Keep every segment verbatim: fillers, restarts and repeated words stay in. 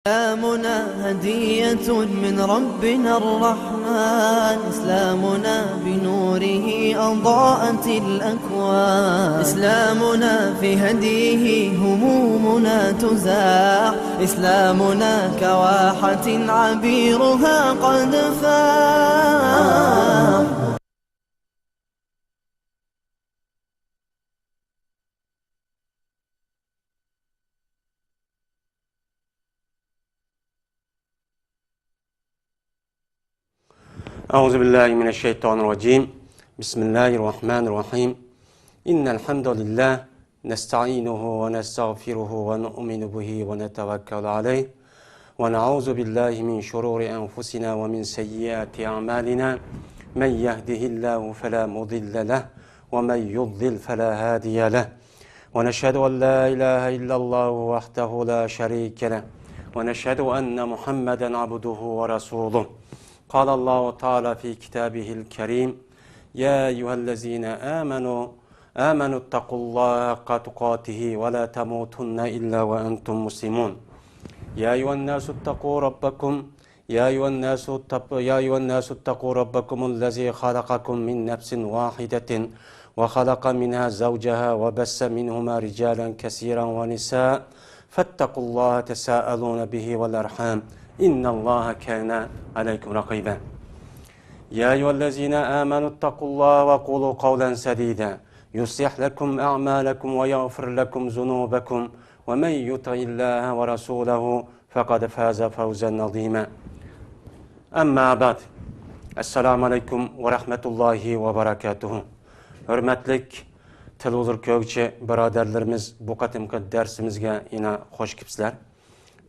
إسلامنا هدية من ربنا الرحمن، إسلامنا بنوره أضاءت الأكوان، إسلامنا في هديه همومنا تزاح، إسلامنا كواحة عبيرها قد فاح. أعوذ بالله من الشيطان الرجيم. بسم الله الرحمن الرحيم. إن الحمد لله نستعينه ونستغفره ونؤمن به ونتوكل عليه ونعوذ بالله من شرور أنفسنا ومن سيئات أعمالنا. من يهده الله فلا مضل له ومن يضلل فلا هادي له. ونشهد أن لا إله إلا الله وحده لا شريك له. ونشهد أن محمدا عبده ورسوله. قال الله تعالى في كتابه الكريم: يا أيها الذين آمنوا، آمنوا اتقوا الله حق تقاته ولا تموتن إلا وأنتم مسلمون. يا أيها الناس اتقوا ربكم يا أيها الناس اتق-، يا أيها الناس اتقوا ربكم الذي خلقكم من نفس واحدة وخلق منها زوجها وبث منهما رجالا كثيرا ونساء فاتقوا الله تساءلون به والأرحام إن الله كان عليكم رقيبا. يا أيها الذين آمنوا اتقوا الله وقولوا قولا سديدا يصلح لكم أعمالكم ويغفر لكم ذنوبكم ومن يطع الله ورسوله فقد فاز فوزا عظيما. أما بعد. السلام عليكم ورحمة الله وبركاته. ھۆرمەتلىك تېلېۋىزور كۆرگۈچى بۇرادەرلىرىمىز، بۇ قېتىمقى دەرسىمىزگە يەنە خوش كېلىپسىلەر.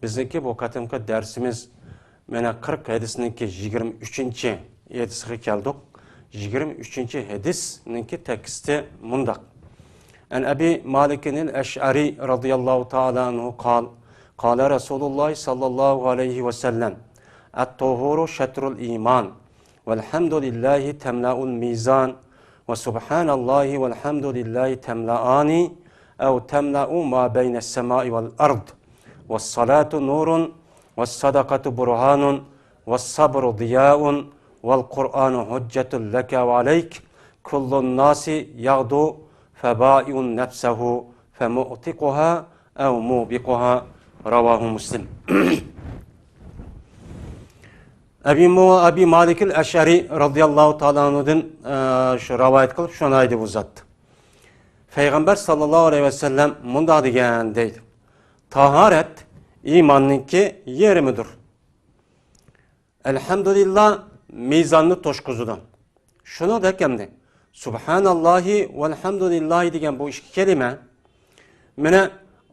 بىزنىڭكى بۇ قېتىمقى دەرسىمىز مانا قىرىق ھەدىسنىڭكى يىگىرمە ئۈچىنچى ھەدىسىگە كەلدۇق. يىگىرمە ئۈچىنچى ھەدىسنىڭكى تېكىستى مۇنداق. عن أبي مالك الأشعري رضي الله تعالى عنه قال: قال رسول الله صلى الله عليه وسلم: الطهور شطر الإيمان، والحمد لله تملأ الميزان، وسبحان الله والحمد لله تملأان أو تملأ ما بين السماء والأرض، والصلاة نور، والصدقة برهان، والصبر ضياء، والقرآن حجة لك وعليك، كل الناس يغدو فبائع نفسه فمعتقها أو موبقها. رواه مسلم. ئەبى مۇ-، ئەبى مالىكىل ئەشئەرى رازىياللاھۇ تائالا ئەنھۇدىن، ئە، شۇ رىۋايەت قىلىپ، شۇنداق دەپ ئۇزاتتى. پەيغەمبەر ساللاللاھۇ ئەلەيھى ۋەسەللەم مۇنداق دېگەن دەيدۇ: تاھارەت ئىماننىڭكى يېرىمىدۇر. ئەلھەمدۇلىللا مىزاننى توشقۇزىدۇ. شۇنىڭدەك ئەمدى سۇبھاناللاھى ۋەلھەمدۇلىللاھى دېگەن بۇ ئىككى كەلىمە مانا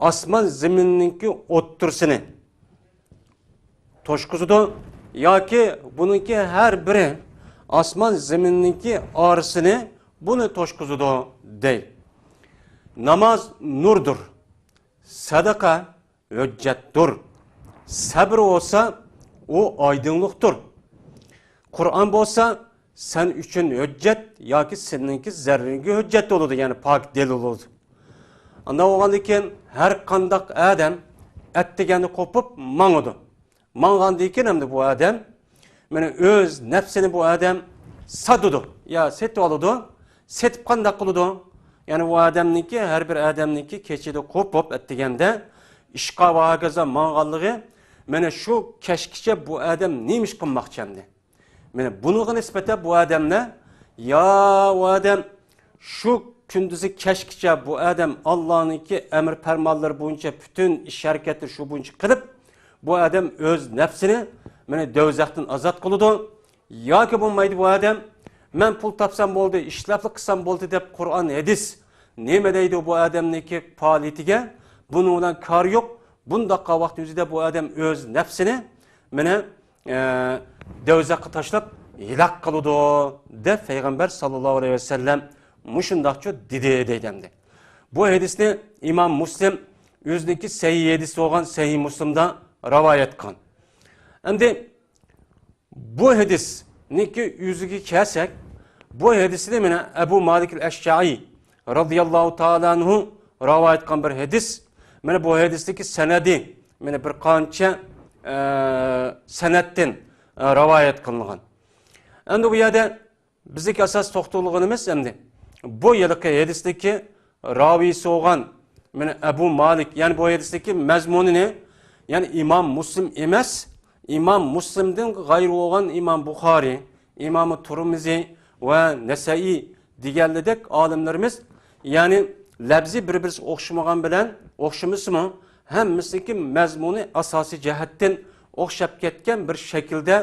ئاسمان زېمىننىڭكى ئوتتۇرىسىنى توشقۇزىدۇ ياكى بۇنىڭكى ھەر بىرى ئاسمان زېمىننىڭكى ئارىسىنى بۇنى توشقۇزىدۇ دەي. ناماز نۇردۇر، سەدىقە ھۆججەتتۇر، سەبر بولسا ئۇ ئايدىڭلىقتۇر. قۇرئان بولسا سەن ئۈچۈن ھۆججەت ياكى سېنىڭكى زەررىڭگە ھۆججەت بولىدۇ، يەنى پاك دەلىل بولىدۇ. ئانداق بولغاندىن كېيىن ھەر قانداق ئادەم ئەتىگەندە قوپۇپ ماڭىدۇ. ماڭغاندىن كېيىن ئەمدى بۇ ئادەم مانا ئۆز نەپسىنى بۇ ئادەم ساتىدۇ يا سېتىۋالىدۇ. سېتىپ قانداق قىلىدۇ؟ يەنى ئۇ ئادەمنىڭكى، ھەر بىر ئادەمنىڭكى كېچىدە قوپۇپ ئەتىگەندە ئىشقا ۋە ھاكازا ماڭغانلىقى، مانا شۇ كەچكىچە بۇ ئادەم نېمە ئىش قىلماقچى ئەمدى؟ مانا بۇنىڭغا نىسبەتەن بۇ ئادەملەر، يا ئۇ ئادەم شۇ كۈندۈزى كەچكىچە بۇ ئادەم ئاللانىڭكى ئەمر پەرمانلىرى بويىچە پۈتۈن ئىش ھەرىكەتنى شۇ بويىچە قىلىپ، بۇ ئادەم ئۆز نەپسىنى مانا دوزاختىن ئازاد قىلىدۇ. ياكى بولمايدۇ بۇ ئادەم، مەن پۇل تاپسام بولدى، ئىشلەپلا قىلسام بولدى دەپ قۇرئان، ھەدىس نېمە دەيدۇ بۇ ئادەمنىڭكى پائالىيىتىگە؟ بۇنىڭ بىلەن كارى يوق. بۇنداق ۋاقىت يۈزىدە بۇ ئادەم ئۆز نەپسىنى مانا، ئە، دوزاخقا تاشلاپ ھالاك قىلىدۇ دەپ پەيغەمبەر ساللاللاھۇ ئەلەيھى ۋەسەللەم مۇشۇنداقچۇ دېدى دەيدۇ ئەمدى. بۇ ھەدىسنى ئىمام مۇسلىم ئۆزىنىڭكى سەھىھ ھەدىسى بولغان سەھىھ مۇسلىمدا رىۋايەت قىلغان. ئەمدى بۇ ھەدىسنىڭكى ئۆزىگە كەلسەك، بۇ ھەدىسنى مانا ئەبۇ مالىك ئەل ئەشجەئى رازىياللاھۇ تائالا ئەنھۇ رىۋايەت قىلغان بىر ھەدىس. مانا بۇ ھەدىستىكى سەنەدى مانا بىر قانچە ئە، سەنەدتىن، ئە، رىۋايەت قىلىنغان. ئەمدى بۇ يەردە بىزدىكى ئاساس توختىلىدىغىنىمىز ئەمدى بۇ ھېلىقى ھەدىستىكى راۋىيسى بولغان، مانا، ئەبۇ مالىك، يەنى بۇ ھەدىستىكى مەزمۇنىنى، يەنى ئىمام مۇسلىم ئەمەس، ئىمام مۇسلىمدىن غەيرى بولغان ئىمام بۇخارىي، ئىمام تۇرمىزى ۋە نەسەئىي دېگەنلىدەك ئالىملىرىمىز، يەنى لەپزى بىر-بىرسىگە ئوخشىمىغان بىلەن ئوخشىمىسىمۇ، ھەممىسىنىڭكى مەزمۇنى ئاساسىي جەھەتتىن ئوخشاپ كەتكەن بىر شەكىلدە،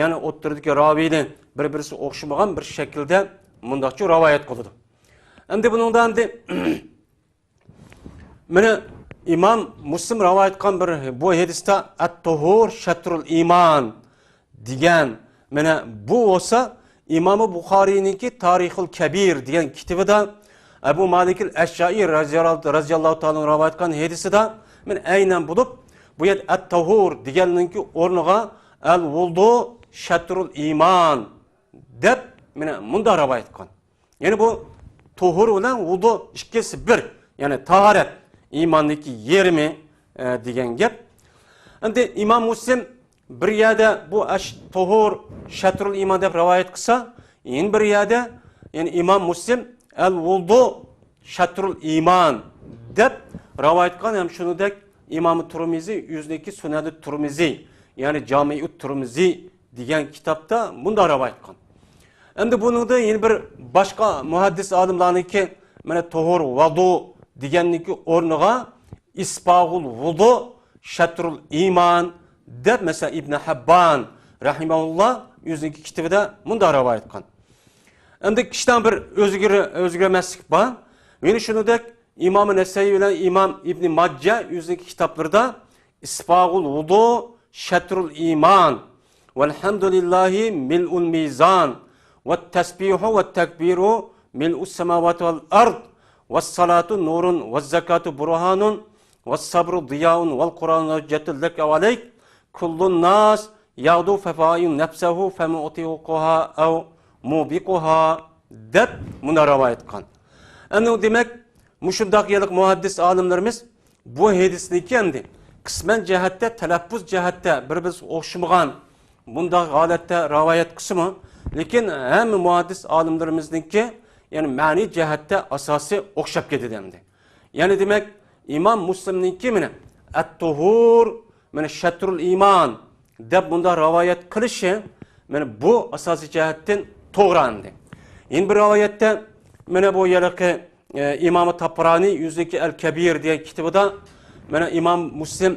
يەنى ئوتتۇرىدىكى راۋىينى بىر-بىرسىگە ئوخشىمىغان بىر شەكىلدە مۇنداقچە رىۋايەت قىلىدۇ. ئەمدى بۇنىڭدا ئەمدى مانا ئىمام مۇسلىم رىۋايەت قىلغان بىر بۇ ھەدىستە «ئەت-تۇھۇر شەترۇل ئىمان» دېگەن، مانا بۇ بولسا ئىمامى بۇخارىينىڭكى تارىخۇل كەبىر دېگەن كىتابىدا ئەبۇ مالىكىل ئەشجائى رازىياللاھۇ، رازىياللاھۇ تائالا ئەنھۇ رىۋايەت قىلغان ھەدىسىدە مانا ئەينەن بولۇپ، بۇ يەردە «ئەت-تۇھۇر» دېگەننىڭكى ئورنىغا «ئەل-ۋۇدۇ شەترۇل ئىمان» دەپ مانا مۇنداق رىۋايەت قىلغان. يەنى بۇ تۇھۇر بىلەن ۋۇدۇ ئىككىسى بىر. يەنى تاھارەت ئىماننىڭكى يېرىمى، ئە، دېگەن گەپ. ئەمدى ئىمام مۇسلىم بىر يەردە بۇ ئەش-، تۇھۇر شەترۇل ئىمان دەپ رىۋايەت قىلسا، يەنە بىر يەردە، يەنى ئىمام مۇسلىم «ئەل-ۋۇدۇ شەترۇل ئىمان» دەپ رىۋايەت قىلغان، ھەم شۇنىڭدەك ئىمام تۇرمىزى ئۆزىنىڭكى سۇنەنى تۇرمىزى، يەنى جامىئۇت تۇرمىزى دېگەن كىتابتا مۇنداق رىۋايەت قىلغان. ئەمدى بۇنىڭدا يەنە بىر باشقا مۇھەددىس ئالىملارنىڭكى، مانا، تۇھۇر ۋۇدۇ دېگەننىڭكى ئورنىغا ئىسباغۇل ۋۇدۇ شەترۇل ئىمان دەپ، مەسىلەن، ئىبن ھەببان رەھىمەھۇللا ئۆزىنىڭكى كىتابىدا مۇنداق رىۋايەت قىلغان. ئەمدى كىشىدە بىر ئۆزگىرە-، ئۆزگەرمەسلىك بار. يەنە شۇنىڭدەك ئىمام نەسەئىي بىلەن ئىمام ئىبن ماججا ئۆزىنىڭكى كىتابلىرىدا «ئىسباغۇل ۋۇدۇ شەترۇل ئىمان، ۋەلھەمدۇلىللاھى مىلئۇل مىزان، ۋەتتەسبىھۇ ۋەتتەكبىرۇ مىلئۇس سەماۋاتى ۋەل ئەرد، ۋەسسالاتۇ نۇرۇن، ۋەززاكاتۇ بۇرھانۇن، ۋەسسەبرۇ ضىيائۇن، ۋەلقۇرئانۇ ھۇججەتۇن لەكە ۋەئەلەيك، كۇللۇن ناس يەغدۇ فەبائىئۇ نەفسەھۇ فەمۇئتىقۇھا ئەۋ مۇبىقۇھا» دەپ مۇنداق رىۋايەت قىلغان. ئەمدى دېمەك، مۇشۇنداق يەرلىك مۇھەددىس ئالىملىرىمىز بۇ ھەدىسنىكى ئەمدى قىسمەن جەھەتتە، تەلەپپۇز جەھەتتە بىر-بىرسىگە ئوخشىمىغان بۇنداق ھالەتتە رىۋايەت قىلسىمۇ، لېكىن ھەممە مۇھەددىس ئالىملىرىمىزنىڭكى، يەنى مەنىي جەھەتتە ئاساسى ئوخشاپ كېتىدۇ ئەمدى. يەنى دېمەك، ئىمام مۇسلىمنىڭكى مانا «ئەت-تۇھۇر، مانا، شەترۇل ئىمان» دەپ مۇنداق رىۋايەت قىلىشى، مانا، بۇ ئاساسىي جەھەتتىن توغرا ئەمدى. يەنە بىر رىۋايەتتە، مانا، بۇ ھېلىقى، ئە، ئىمام تابرانى ئۆزىنىڭكى «ئەل-كەبىر» دېگەن كىتابىدا، مانا، ئىمام مۇسلىم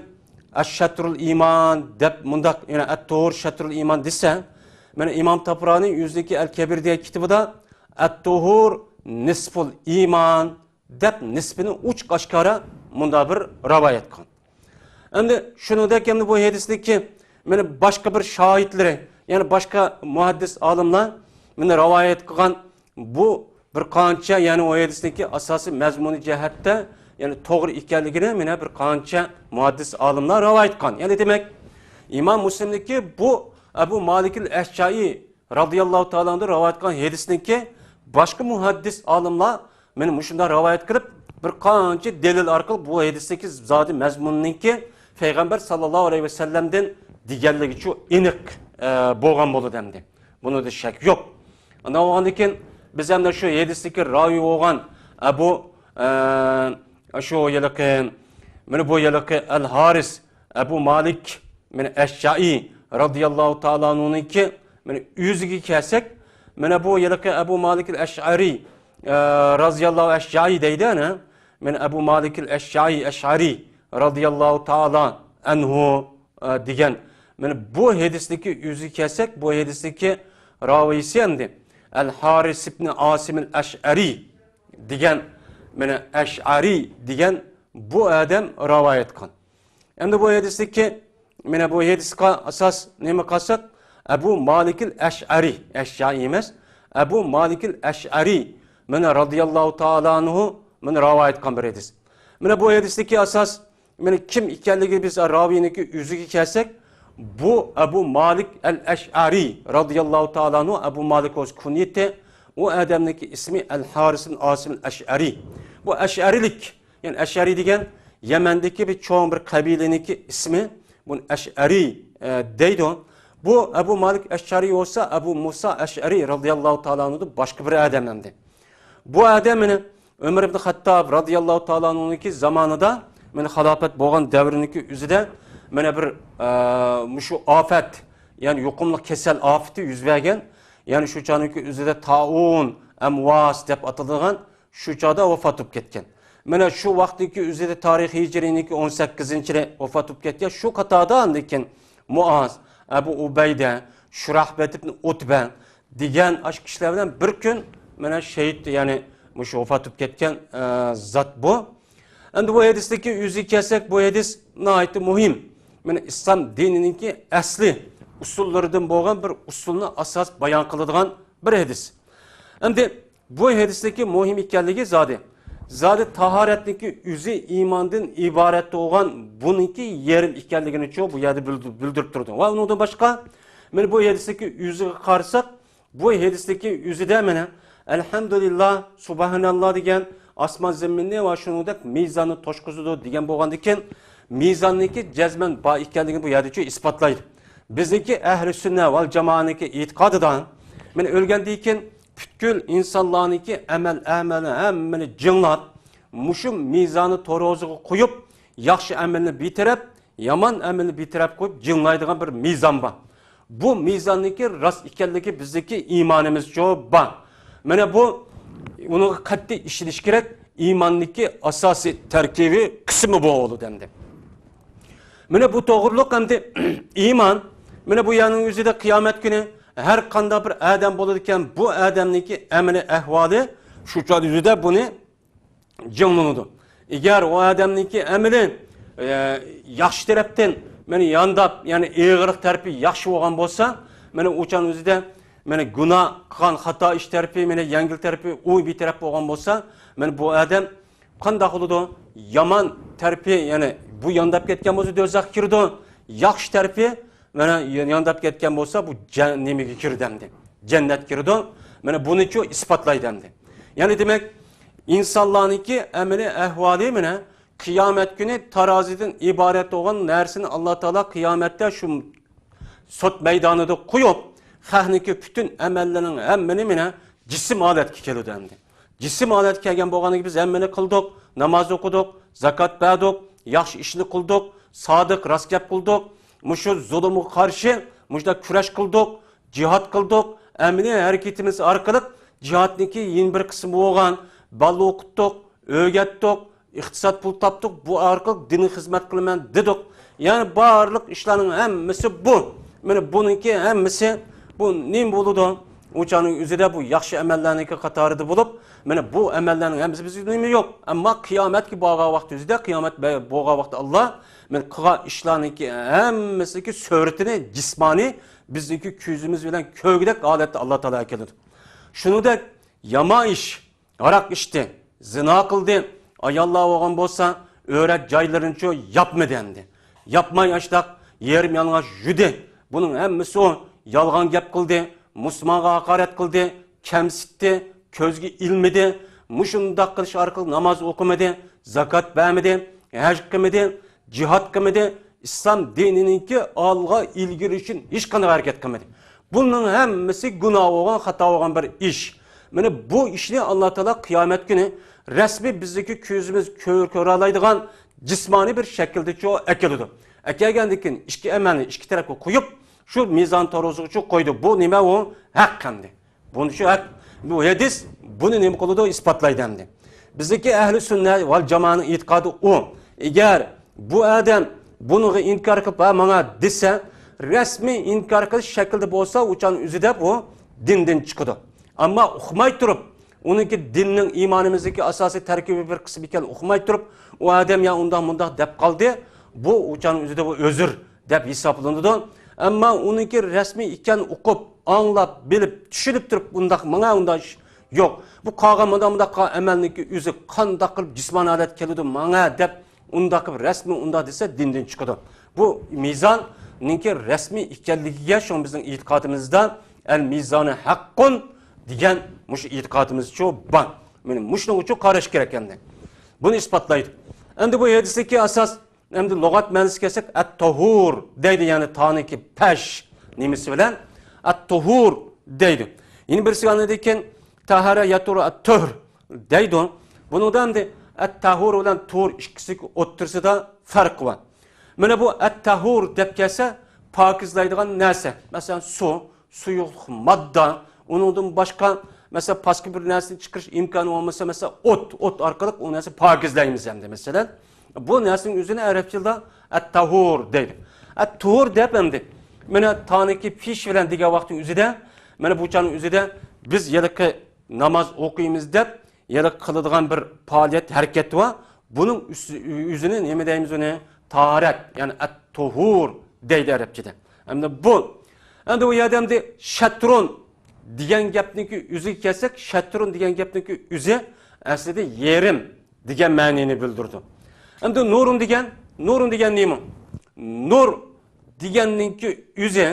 «ئەش-شەترۇل ئىمان» دەپ مۇنداق، يەنى «ئەت-تۇھۇر شەترۇل ئىمان» دېسە، مانا، ئىمام تابرانى ئۆزىنىڭكى «ئەل-كەبىر» دېگەن كىتابىدا «ئەت-تۇھۇر نىسفۇل ئىمان» دەپ نىسپىنى ئوچۇق ئاشكارا مۇنداق بىر رىۋايەت قىلغان. ئەمدى شۇنىڭدەك ئەمدى بۇ ھەدىسنىڭكى مانا باشقا بىر شاھىتلىرى، يەنى باشقا مۇھەددىس ئالىملار مانا رىۋايەت قىلغان بۇ بىر قانچە، يەنى ئۇ ھەدىسنىڭكى ئاساسىي مەزمۇنى جەھەتتە، يەنى توغرا ئىكەنلىكىنى مانا بىر قانچە مۇھەددىس ئالىملار رىۋايەت قىلغان. يەنى دېمەك، ئىمام مۇسلىمنىڭكى بۇ ئەبۇ مالىكىل ئەشجائى رازىياللاھۇ تائالا ئەنھۇدىن رىۋايەت قىلغان ھەدىسنىڭكى باشقا مۇھەددىس ئالىملار مانا مۇشۇنداق رىۋايەت قىلىپ، بىر قانچە دەلىل ئارقىلىق بۇ ھەدىستىكى زادى مەزمۇننىڭكى پەيغەمبەر ساللاللاھۇ ئەلەيھى ۋەسەللەمدىن دېگەنلىكىچۇ ئېنىق، ئە، بولغان بولىدۇ ئەمدى. بۇنىڭدا شەك يوق. ئانداق بولغاندىن كېيىن بىز ئەمدى شۇ ھەدىستىكى راۋى بولغان ئەبۇ، ئە، شۇ ھېلىقى، مانا بۇ ھېلىقى ئەل ھارىس ئەبۇ مالىك، مانا، ئەشجائى رازىياللاھۇ تائالا ئەنھۇنىڭكى، مانا، ئۆزىگە كەلسەك، مانا بۇ ھېلىقى ئەبۇ مالىك ئەشئەرى، ئە، رازىياللاھۇ ئەشجائى دەيدۇ، ئەنە. مانا ئەبۇ مالىك ئەشجائى ئەشئەرى رازىياللاھۇ تائالا ئەنھۇ، ئە، دېگەن. مانا بۇ ھەدىستىكى ئۆزىگە كەلسەك، بۇ ھەدىستىكى راۋىيسى ئەمدى ئەل ھارىس ئىبنى ئاسىم ئەل ئەشئەرى دېگەن، مانا ئەشئەرى دېگەن بۇ ئادەم رىۋايەت قىلغان. ئەمدى بۇ ھەدىستىكى، مانا بۇ ھەدىسقا ئاساس نېمە قىلساق، ئەبۇ مالىكىل ئەشئەرى، ئەشجائى ئەمەس، ئەبۇ مالىكىل ئەشئەرى، مانا رازىياللاھۇ تائالا ئەنھۇ، مانا رىۋايەت قىلغان بىر ھەدىس. مانا بۇ ھەدىستىكى ئاساس، مانا كىم ئىكەنلىكى بىز راۋىنىڭكى ئۆزىگە كەلسەك، بۇ ئەبۇ مالىك ئەل ئەشئەرى رازىياللاھۇ تائالا ئەنھۇ، ئەبۇ مالىك ئۆز كۇنيىتى، ئۇ ئادەمنىڭكى ئىسمى ئەل ھارىس ئاسىم ئەل ئەشئەرى. بۇ ئەشئەرىلىك، يەنى ئەشئەرى دېگەن يەمەندىكى بىر چوڭ بىر قەبىلىنىڭكى ئىسمى. بۇنى ئەشئەرىي، ئە، دەيدۇ. بۇ ئەبۇ مالىك ئەشئەرىي بولسا، ئەبۇ مۇسا ئەشئەرىي رەزىياللاھۇ تائالا ئەنھۇدىن باشقا بىر ئادەم ئەمدى. بۇ ئادەم مانا ئۆمەر ئىبن خەتتاب رەزىياللاھۇ تائالا ئەنھۇنىڭكى زامانىدا، مانا خىلاپەت بولغان دەۋرىنىڭكى ئۆزىدە مانا بىر، ئە، مۇشۇ ئافەت، يەنى يۇقۇملۇق كېسەل ئاپىتى يۈز بەرگەن. يەنى شۇ چاغنىڭكى ئۆزىدە تائۇن، ئەمۋاس دەپ ئاتىلىدىغان شۇ چاغدا ۋاپات بولۇپ كەتكەن. مانا شۇ ۋاقىتنىڭكى ئۆزىدە تارىخ ھىجرىينىڭكى ئون سەككىزىنچى يىلى ۋاپات بولۇپ كەتكەن. شۇ قاتاردا ئاندىن كېيىن مۇئاز، ئەبۇ ئۇبەيدە، شۇراھبىل ئىبن ئۇتبە دېگەن ئاشۇ كىشىلەر بىلەن بىر كۈن مانا شېھىت، يەنى مۇشۇ ۋاپات بولۇپ كەتكەن، ئە، زات بۇ. ئەمدى بۇ ھەدىستىكى ئۆزىگە كەلسەك، بۇ ھەدىس ناھايىتى مۇھىم. مانا ئىسلام دىنىنىڭكى ئەسلى ئۇسۇللىرىدىن بولغان بىر ئۇسۇلنى ئاساس بايان قىلىدىغان بىر ھەدىس. ئەمدى بۇ ھەدىستىكى مۇھىم ئىكەنلىكى زادى، زادى تاھارەتنىڭكى ئۆزى ئىماندىن ئىبارەت بولغان بۇنىڭكى يېرىم ئىكەنلىكىنىچۇ بۇ يەردە بىلدۈ-، بىلدۈرۈپ تۇرىدۇ. ۋە ئۇنىڭدىن باشقا، مانا بۇ ھەدىستىكى ئۆزىگە قارىساق، بۇ ھەدىستىكى ئۆزىدە مانا ئەلھەمدۇلىللا، سۇبھاناللا دېگەن، ئاسمان زېمىننى ۋە شۇنىڭدەك مىزاننى توشقۇزىدۇ دېگەن بولغاندىكىن، مىزاننىڭكى جەزمەن بار ئىكەنلىكىنى بۇ يەردىچۇ ئىسپاتلايدۇ. بىزنىڭكى ئەھلى سۈننە ۋەل جامائەنىڭكى ئېتىقادىدا مانا ئۆلگەندىن كېيىن پۈتكۈل ئىنسانلارنىڭكى ئەمەل ئەمەلنى ھەممىنى جىڭلاپ، مۇشۇ مىزاننى تورۇزىغا قويۇپ، ياخشى ئەمەلنى بىر تەرەپ، يامان ئەمەلنى بىر تەرەپ قويۇپ جىڭلايدىغان بىر مىزان بار. بۇ مىزاننىڭكى راست ئىكەنلىكى بىزدىكى ئىمانىمىزچۇ بار. مانا بۇ ئۇنىڭغا قەتئىي ئىشىنىش كېرەك. ئىماننىڭكى ئاساسىي تەركىبىي قىسمى بۇ بولىدۇ ئەمدى. مانا بۇ توغرۇلۇق ئەمدى ئىمان، مانا بۇ يەرنىڭ ئۆزىدە قىيامەت كۈنى ھەر قانداق بىر ئادەم بولىدىكەن، بۇ ئادەمنىڭكى ئەمەلىي ئەھۋالى شۇ چاغ يۈزىدە بۇنى جىڭلىنىدۇ. ئەگەر ئۇ ئادەمنىڭكى ئەمىلى، ئە، ياخشى تەرەپتىن، مانا يانداپ، يەنى ئېغىرلىق تەرىپى ياخشى بولغان بولسا، مانا ئۇ چاغنىڭ ئۆزىدە، مانا گۇناھ قىلغان خاتا ئىش تەرىپى، مانا يەڭگىل تەرىپى ئۇ بىر تەرەپ بولغان بولسا، مانا بۇ ئادەم قانداق بولىدۇ؟ يامان تەرىپى، يەنى بۇ يانداپ كەتكەن بولسا دوزاخقا كىرىدۇ. ياخشى تەرىپى، مانا يانداپ كەتكەن بولسا، بۇ جە-، نېمىگە كىردى ئەمدى؟ جەننەتكە كىرىدۇ. مانا بۇنىچۇ ئىسپاتلايدۇ ئەمدى. يەنى دېمەك، ئىنسانلارنىڭكى ئەمەلىي ئەھۋالى مانا قىيامەت كۈنى تارازىدىن ئىبارەت بولغان نەرسىنى ئاللا تائالا قىيامەتتە شۇ سوت مەيدانىدا قويۇپ، خەقنىڭكى پۈتۈن ئەمەللىرىنىڭ ھەممىنى مانا جىسىم ھالەتكە كېلىدۇ ئەمدى. جىسىم ھالەتكە كەلگەن بولغاندىكىن بىز ھەممىنى قىلدۇق، ناماز ئوقۇدۇق، زاكات بەردۇق، ياخشى ئىشنى قىلدۇق، سادىق، راست گەپ قىلدۇق، مۇشۇ زۇلۇمغا قارشى مۇشۇنداق كۈرەش قىلدۇق، جىھاد قىلدۇق، ئەمەلىي ھەرىكىتىمىز ئارقىلىق جىھادنىڭكى يەنە بىر قىسمى بولغان بالىنى ئوقۇتتۇق، ئۆگەتتۇق، ئىقتىساد پۇل تاپتۇق، بۇ ئارقىلىق دىنغا خىزمەت قىلىمەن دېدۇق. يەنى بارلىق ئىشلارنىڭ ھەممىسى بۇ. مانا بۇنىڭكى ھەممىسى بۇ نېمە بولىدۇ؟ ئۇ چاغنىڭ ئۆزىدە بۇ ياخشى ئەمەللەرنىڭكى قاتارىدا بولۇپ، مانا بۇ ئەمەللەرنىڭ ھەممىسى بىزگە نېمە يوق. ئەمما قىيامەتكە بارغان ۋاقتى ئۆزىدە، قىيامەت بە-، بولغان ۋاقتى ئاللا، مانا قىلغان ئىشلارنىڭكى ھەممىسىنىڭكى سۈرىتىنى جىسمانىي بىزنىڭكى كۆزىمىز بىلەن كۆرگۈدەك ھالەتتە ئاللا تائالا ئەكېلىدۇ. شۇنىڭدەك يامان ئىش، ھاراق ئىچتى، زىنا قىلدى، ئاياللار بولغان بولسا، ئۆرەك جايلىرىنىچۇ ياپمىدى ئەمدى. ياپماي ئاشتاق يېرىم يالىڭاچ يۈردى. بۇنىڭ ھەممىسى ئۇ يالغان گەپ قىلدى، مۇسۇلمانغا ھاقارەت قىلدى، كەمسىتتى، كۆزگە ئىلمىدى. مۇشۇنداق قىلىش ئارقىلىق ناماز ئوقۇمىدى، زاكات بەرمىدى، ھەج قىلمىدى، جىھاد قىلمىدى، ئىسلام دىنىنىڭكى ئالغا ئىلگىرى ئۈچۈن ھېچقانداق ھەرىكەت قىلمىدى. بۇنىڭ ھەممىسى گۇناھ بولغان، خاتا بولغان بىر ئىش. مانا بۇ ئىشنى ئاللا تائالا قىيامەت كۈنى رەسمىي بىزنىڭكى كۆزىمىز كۆر-، كۆرەلەيدىغان جىسمانىي بىر شەكىلدىچۇ ئەكېلىدۇ. ئەكەلگەندىن كېيىن ئىككى ئەمەلنى ئىككى تەرەپكە قويۇپ، شۇ مىزان تورۇزىغىچۇ قويدى. بۇ نېمە ئۇ؟ ھەق ئەمدى. بۇنى شۇ ھەق، بۇ ھەدىس بۇنى نېمە قىلىدۇ؟ ئىسپاتلايدۇ ئەمدى. بىزدىكى ئەھلى سۈننە ۋەل جامائەنىڭ ئېتىقادى ئۇ. ئەگەر بۇ ئادەم بۇنىڭغا ئىنكار قىلىپ، «ھە، ماڭا» دېسە، رەسمىي ئىنكار قىلىش شەكلىدە بولسا، ئۇ چاغنىڭ ئۆزىدە بۇ دىندىن چىقىدۇ. ئەمما ئۇقماي تۇرۇپ، ئۇنىڭكى دىننىڭ، ئىمانىمىزدىكى ئاساسىي تەركىبىي بىر قىسمى ئىكەنلىكىنى ئۇقماي تۇرۇپ، ئۇ ئادەم يا ئۇنداق مۇنداق دەپ قالدى، بۇ ئۇ چاغنىڭ ئۆزىدە بۇ ئۆزۈر دەپ ھېسابلىنىدۇ. ئەمما ئۇنىڭكى رەسمىي ئىكەنلىكىنى ئۇقۇپ، ئاڭلاپ، بىلىپ، چۈشىنىپ تۇرۇپ، ئۇنداق ماڭا ئۇنداق ئىش يوق. بۇ قالغان مۇنداق، مۇنداق قىلغان ئەمەلنىڭكى ئۆزى قانداق قىلىپ جىسمانىي ھالەتكە كېلىدۇ ماڭا دەپ، ئۇنداق قىلىپ رەسمىي ئۇنداق دېسە، دىندىن چىقىدۇ. بۇ مىزاننىڭكى رەسمىي ئىكەنلىكىگە، شۇڭا بىزنىڭ ئېتىقادىمىزدا «ئەل مىزانى ھەققۇن» دېگەن مۇشۇ ئېتىقادىمىزچۇ بار. مانا مۇشۇنىڭ ئۈچۈن قاراش كېرەك ئەمدى. بۇنى ئىسپاتلايدۇ. ئەمدى بۇ ھەدىستىكى ئاساس ئەمدى لۇغەت مەنىسىگە كەلسەك، ئەت-تاھۇر دەيدۇ، يەنى تانىڭكى پەش نېمىسى بىلەن ئەت-تۇھۇر دەيدۇ. يەنە بىرسى ئاندىن كېيىن تاھارە يەتۇرۇ ئەت-تۇھر دەيدۇ. بۇنىڭدا ئەمدى ئەت-تاھۇر بىلەن تۇھۇر ئىككىسى ئوتتۇرىسىدا پەرق بار. مانا بۇ ئەت-تاھۇر دەپ كەلسە، پاكىزلايدىغان نەرسە. مەسىلەن، سۇ، سۇيۇقلۇق ماددا، ئۇنىڭدىن باشقا، مەسىلەن، پاسكىنا بىر نەرسىنى چىقىرىش ئىمكانى بولمىسا، مەسىلەن، ئوت، ئوت ئارقىلىق ئۇ نەرسىنى پاكىزلايمىز ئەمدى، مەسىلەن. بۇ نەرسىنىڭ ئۆزىنى ئەرەب تىلدا ئەت-تاھۇر دەيدۇ. ئەت-تۇھۇر دەپ ئەمدى، مانا تانىكى پىش بىلەن دېگەن ۋاقىتنىڭ ئۆزىدە، مانا بۇ چاغنىڭ ئۆزىدە بىز ھېلىقى ناماز ئوقۇيمىز دەپ، ھېلىقى قىلىدىغان بىر پائالىيەت، ھەرىكەت بار. بۇنىڭ ئۆز-، ئۆزىنى نېمە دەيمىز ئۇنى؟ تاھارەت، يەنى ئەت-تۇھۇر دەيدۇ ئەرەبچىدە. ئەمدى بۇ، ئەمدى ئۇ يەردە ئەمدى شەترۇن دېگەن گەپنىڭكى ئۆزىگە كەلسەك، شەترۇن دېگەن گەپنىڭكى ئۆزى ئەسلىدە يېرىم دېگەن مەنىنى بىلدۈرىدۇ. ئەمدى نۇرۇن دېگەن، نۇرۇن دېگەن نېمە؟ نۇر دېگەننىڭكى ئۆزى،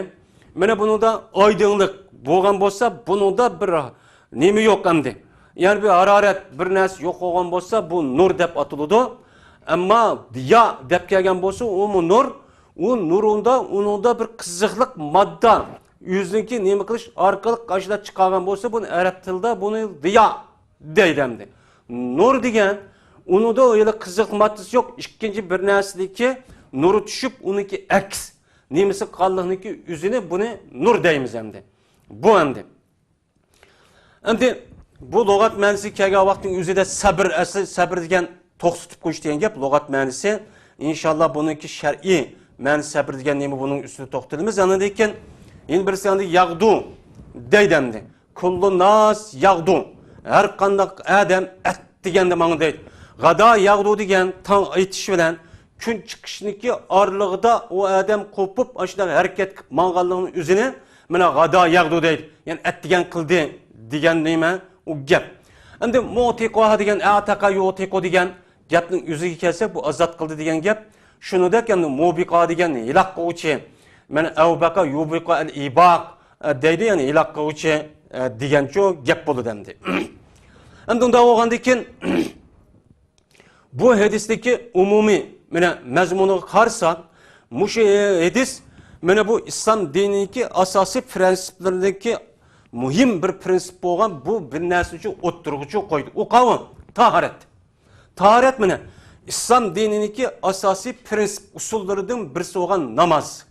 مانا بۇنىڭدا ئايدىڭلىق بولغان بولسا، بۇنىڭدا بىر نېمە يوق ئەمدى. يەنى بىر ھارارەت، بىر نەرسە يوق بولغان بولسا، بۇ نۇر دەپ ئاتىلىدۇ. ئەمما دىيا دەپ كەلگەن بولسا، ئۇمۇ نۇر، ئۇ نۇرۇندا، ئۇنىڭدا بىر قىزىقلىق ماددا، ئۆزىنىڭكى نېمە قىلىش ئارقىلىق ئاشۇنداق چىقارغان بولسا، بۇنى ئەرەب تىلىدا بۇنى دىيا دەيدۇ ئەمدى. نۇر دېگەن، ئۇنىڭدا ھېلى قىزىق ماددىسى يوق، ئىككىنچى بىر نەرسىدىكى نۇرى چۈشۈپ، ئۇنىڭكى ئەكس نېمىسى قالغانلىقنىڭكى ئۆزىنى، بۇنى نۇر دەيمىز ئەمدى. بۇ ئەمدى. ئەمدى بۇ لۇغەت مەنىسىگە كەلگەن ۋاقىتنىڭ ئۆزىدە سەبر، ئەسلى سەبر دېگەن توختىتىپ قويۇش دېگەن گەپ، لۇغەت مەنىسى. ئىنشاللا بۇنىڭكى شەرئىي مەنىسى سەبر دېگەن نېمە، بۇنىڭ ئۈستىدە توختىلىمىز. ئاندىن كېيىن يەنە بىرسى ئەمدى ياغدۇ دەيدۇ ئەمدى. كۇللۇ ناس ياغدۇ. ھەر قانداق ئادەم ئەت دېگەندە ماڭا دەيدۇ. غادا ياغدۇ دېگەن تاڭ ئېتىش بىلەن كۈن چىقىشنىڭكى ئارىلىقىدا ئۇ ئادەم قوپۇپ، ئاشۇنداق ھەرىكەت قىلىپ ماڭغانلىقىنىڭ ئۆزىنى مانا غادا ياغدۇ دەيدۇ. يەنى ئەت دېگەن قىلدى دېگەن نېمە ئۇ گەپ. ئەمدى مۇتىقۇ دېگەن، ئەتەقە يۇتىقۇ دېگەن گەپنىڭ ئۆزىگە كەلسەك، بۇ ئازاد قىلدى دېگەن گەپ. شۇنىڭدەك ئەمدى مۇبىقا دېگەن ھېلاك قىلغۇچى. مانا ئەۋبەقە يۇبىقۇ ئەل ئىباق، ئە، دەيدۇ، يەنى ھېلاك قىلغۇچى، ئە، دېگەنچۇ گەپ بولىدۇ ئەمدى. ئەمدى ئۇنداق بولغاندىن كېيىن، بۇ ھەدىستىكى ئومۇمىي، مانا، مەزمۇنىغا قارىساق، مۇشۇ ھەدىس، مانا، بۇ ئىسلام دىنىنىڭكى ئاساسىي پرىنسىپلىرىدىكى مۇھىم بىر پرىنسىپ بولغان بۇ بىر نەرسىنى ئوتتۇرىغا قويدى. ئۇ قاۋۇ، تاھارەت. تاھارەت، مانا، ئىسلام دىنىنىڭكى ئاساسىي پرىنسىپ ئۇسۇللىرىدىن بىرسى بولغان ناماز.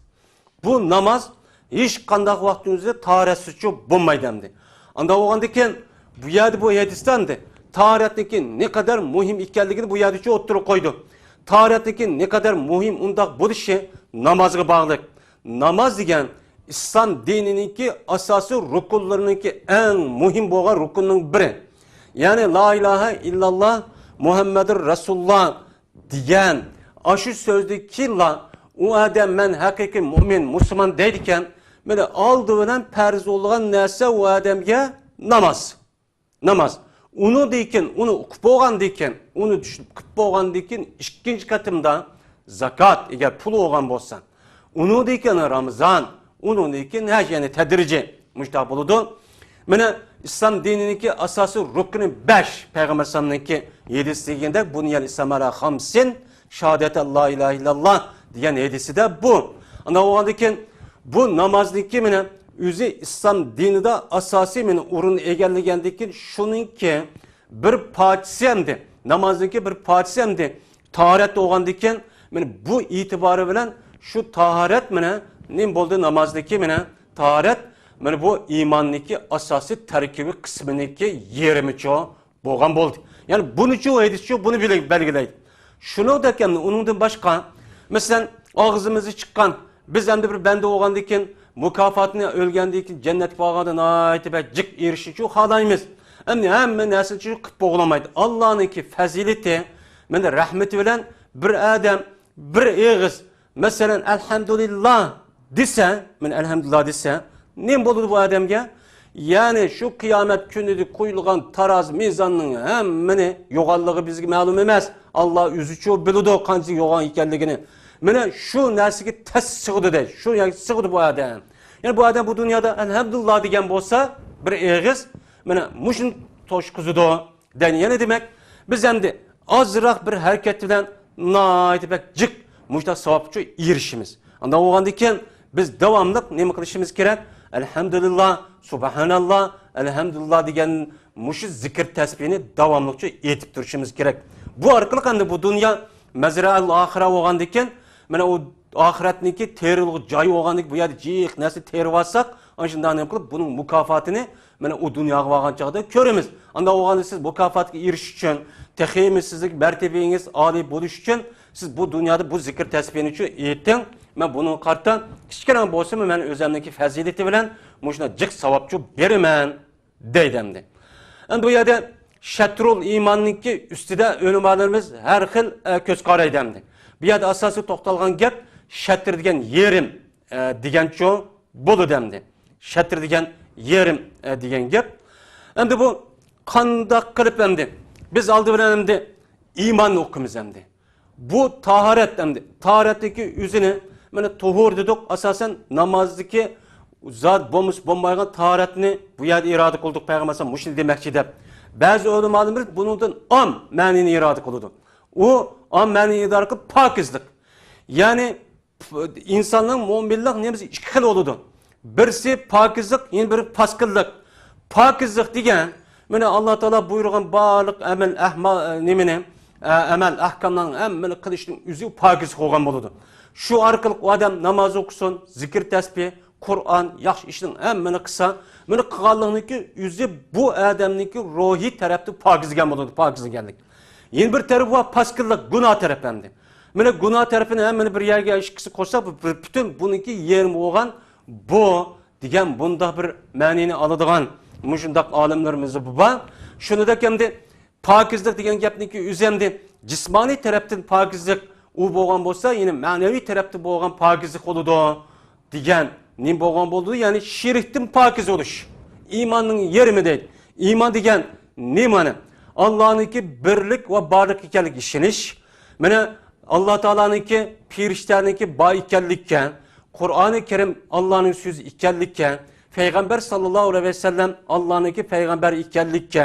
بۇ ناماز ھېچقانداق ۋاقىتنىڭ ئۆزىدە تاھارەتسىزچۇ بولمايدۇ ئەمدى. ئانداق بولغاندىكىن، بۇ يەردە بۇ ھەدىستە ئەمدى تاھارەتنىڭكى نەقەدەر مۇھىم ئىكەنلىكىنى بۇ يەردىچۇ ئوتتۇرىغا قويدى. تاھارەتنىڭكى نەقەدەر مۇھىم ئۇنداق بولۇشى نامازغا باغلىق. ناماز دېگەن ئىسلام دىنىنىڭكى ئاساسىي رۇكۇنلىرىنىڭكى ئەڭ مۇھىم بولغان رۇكۇننىڭ بىرى. يەنى لا ئىلاھە ئىللاللا مۇھەممەدۇر رەسۇلۇللا دېگەن ئاشۇ سۆزدىن كېيىنلا ئۇ ئادەم مەن ھەقىقىي مۇئمىن، مۇسۇلمان دەيدىكەن، مانا ئالدى بىلەن پەرز بولغان نەرسە ئۇ ئادەمگە ناماز. ناماز. ئۇنىڭدىن كېيىن، ئۇنى ئوقۇپ بولغاندىن كېيىن، ئۇنى چۈشىنىپ قىلىپ بولغاندىن كېيىن، ئىككىنچى قېتىمدا زاكات، ئەگەر پۇل بولغان بولسا، ئۇنىڭدىن كېيىن رامىزان، ئۇنىڭدىن كېيىن ھەج، يەنى تەدرىجىي مۇشۇنداق بولىدۇ. مانا ئىسلام دىنىنىڭكى ئاساسىي رۇكنى بەش، پەيغەمبەر ئەلەيھىسسالامنىڭكى ھەدىسى دېگەندەك، بۇنيەل ئىسلامۇ ئەلا خامسىن، شاھادەتە ئەللا ئىلاھە ئىللاللا دېگەن ھەدىسىدە بۇ. ئانداق بولغاندىن كېيىن بۇ نامازنىڭكى مانا ئۆزى ئىسلام دىنىدا ئاساسىي مانا ئورۇن ئىگىلىگەندىن كېيىن شۇنىڭكى بىر پارچىسى ئەمدى، نامازنىڭكى بىر پارچىسى ئەمدى تاھارەت بولغاندىن كېيىن، مانا بۇ ئېتىبارى بىلەن شۇ تاھارەت مانا نېمە بولدى؟ نامازنىڭكى مانا تاھارەت مانا بۇ ئىماننىڭكى ئاساسىي تەركىبىي قىسمىنىڭكى يېرىمىچۇ بولغان بولدى. يەنى بۇنىچۇ ھەدىسچۇ بۇنى بىلە-، بەلگىلەيدۇ. شۇنىڭدەك ئەمدى ئۇنىڭدىن باشقا، مەسىلەن، ئاغزىمىزدىن چىققان، بىز ئەمدى بىر بەندە بولغاندىن كېيىن، مۇكاپاتىنى ئۆلگەندىن كېيىن جەننەتكە بارغاندا ناھايىتى بەك جىق ئېرىشىشنى خالايمىز. ئەمدى ھەممە نەرسىنى قىلىپ بولالمايدۇ. ئاللانىڭكى پەزىلىتى، مانا رەھمىتى بىلەن بىر ئادەم بىر ئېغىز، مەسىلەن، ئەلھەمدۇلىللا دېسە، مانا ئەلھەمدۇلىللا دېسە، نېمە بولىدۇ بۇ ئادەمگە؟ يەنى شۇ قىيامەت كۈنىدە قويۇلغان تارازا مىزاننىڭ ھەممىنى يوغانلىقى بىزگە مەلۇم ئەمەس. ئاللا ئۆزىچۇ بىلىدۇ قانچە يوغان ئىكەنلىكىنى. مانا شۇ نەرسىگە تەس سىغىدۇ دەيدۇ. شۇ يەرگە سىغىدۇ بۇ ئادەم. يەنى بۇ ئادەم بۇ دۇنيادا ئەلھەمدۇلىللا دېگەن بولسا، بىر ئېغىز، مانا مۇشۇنى توشقۇزىدۇ دەيدۇ. يەنى دېمەك، بىز ئەمدى ئازراق بىر ھەرىكەت بىلەن ناھايىتى بەك جىق مۇشۇنداق ساۋابقىچۇ ئېرىشىمىز. ئانداق بولغاندىن كېيىن بىز داۋاملىق نېمە قىلىشىمىز كېرەك؟ ئەلھەمدۇلىللا، سۇبھاناللا، ئەلھەمدۇلىللا دېگەن مۇشۇ زىكىر تەسبىھنى داۋاملىقچۇ ئېيتىپ تۇرۇشىمىز كېرەك. بۇ ئارقىلىق ئەمدى بۇ دۇنيا مەزرەئەل ئاخىرە بولغاندىن كېيىن، مانا ئۇ ئاخىرەتنىڭكى تېرىلغۇ جايى بولغاندىن كېيىن، بۇ يەردە جىق نەرسە تېرىپ ئالساق، ئاشۇنداق نېمە قىلىپ بۇنىڭ مۇكاپاتىنى مانا ئۇ دۇنياغا بارغان چاغدا كۆرىمىز. ئانداق بولغاندا سىز مۇكاپاتقا ئېرىشىش ئۈچۈن، تېخىمۇ سىزنىڭ مەرتىۋىڭىز ئالىي بولۇش ئۈچۈن سىز بۇ دۇنيادا بۇ زىكىر تەسبىھنىچۇ ئېيتىڭ. مەن بۇنىڭغا قارىتا كىچىككىنە بولسىمۇ مەن ئۆزۈمنىڭكى پەزىلىتى بىلەن مۇشۇنداق جىق ساۋابچۇ بېرىمەن دەيدۇ ئەمدى. ئەمدى بۇ يەردە شەترۇل ئىماننىڭكى ئۈستىدە ئۆلىمالىرىمىز ھەر خىل، ئە، كۆز قارايدۇ ئەمدى. بۇ يەردە ئاساسىي توختالغان گەپ شەتر دېگەن يېرىم، ئە، دېگەنچۇ بولىدۇ ئەمدى. شەتر دېگەن يېرىم، ئە، دېگەن گەپ. ئەمدى بۇ قانداق قىلىپ ئەمدى؟ بىز ئالدى بىلەن ئەمدى ئىماننى ئوقۇيمىز ئەمدى. بۇ تاھارەت ئەمدى. تاھارەتتىكى ئۆزىنى، مانا، تۇھۇر دېدۇق، ئاساسەن نامازدىكى زات بولمىسا بولمايدىغان تاھارەتنى بۇ يەردە ئىرادە قىلدۇق، پەيغەمبەر ئەلەيھىسسالام مۇشۇنى دېمەكچى دەپ. بەزى ئۆلىمالىرىمىز بۇنىڭدىن ئام مەنىنى ئىرادە قىلىدۇ. ئۇ ئام مەنىنى ئىرادە قىلىپ پاكىزلىق. يەنى ئىنساننىڭ مۆمىنلىق نېمىسى ئىككى خىل بولىدۇ. بىرسى پاكىزلىق، يەنە بىرى پاسكىنلىق. پاكىزلىق دېگەن، مانا، ئاللا تائالا بۇيرۇغان بارلىق ئەمەل، ئەھما-، نېمىنى، ئە، ئەمەل، ئەھكاملارنىڭ ھەممىنى قىلىشنىڭ ئۆزى پاكىز قىلغان بولىدۇ. شۇ ئارقىلىق ئۇ ئادەم ناماز ئوقۇسۇن، زىكىر تەسبىھ، قۇرئان، ياخشى ئىشنىڭ ھەممىنى قىلسا، مانا، قىلغانلىقنىڭكى ئۆزى بۇ ئادەمنىڭكى روھىي تەرەپتىن پاكىزلىگەن بولىدۇ، پاكىزلىگەنلىك. يەنە بىر تەرىپى بار، پاسكىنلىق، گۇناھ تەرەپ ئەمدى. مانا گۇناھ تەرىپىنى ھەممىنى بىر يەرگە ئىككىسى قوشسا، بۇ بىر پۈتۈن بۇنىڭكى يېرىمى بولغان بۇ دېگەن بۇنداق بىر مەنىنى ئالىدىغان مۇشۇنداق ئالىملىرىمىز بار. شۇنىدەك ئەمدى پاكىزلىق دېگەن گەپنىڭكى ئۆزى ئەمدى جىسمانىي تەرەپتىن پاكىزلىق ئۇ بولغان بولسا، يەنە مەنىۋى تەرەپتە بولغان پاكىزلىق بولىدۇ. دېگەن نېمە بولغان بولىدۇ؟ يەنى شېرىكتىن پاكىز بولۇش. ئىماننىڭ يېرىمى دەيدۇ. ئىمان دېگەن نېمە؟ ئاللانىڭكى بىرلىك ۋە بارلىق ئىكەنلىكىگە ئىشىنىش. مانا، ئاللا تائالانىڭكى، پېرىشتەنىڭكى بار ئىكەنلىككە، قۇرئانى كەرىم ئاللانىڭ سۆزى ئىكەنلىككە، پەيغەمبەر ساللاللاھۇ ئەلەيھى ۋەسەللەم ئاللانىڭكى پەيغەمبەر ئىكەنلىككە،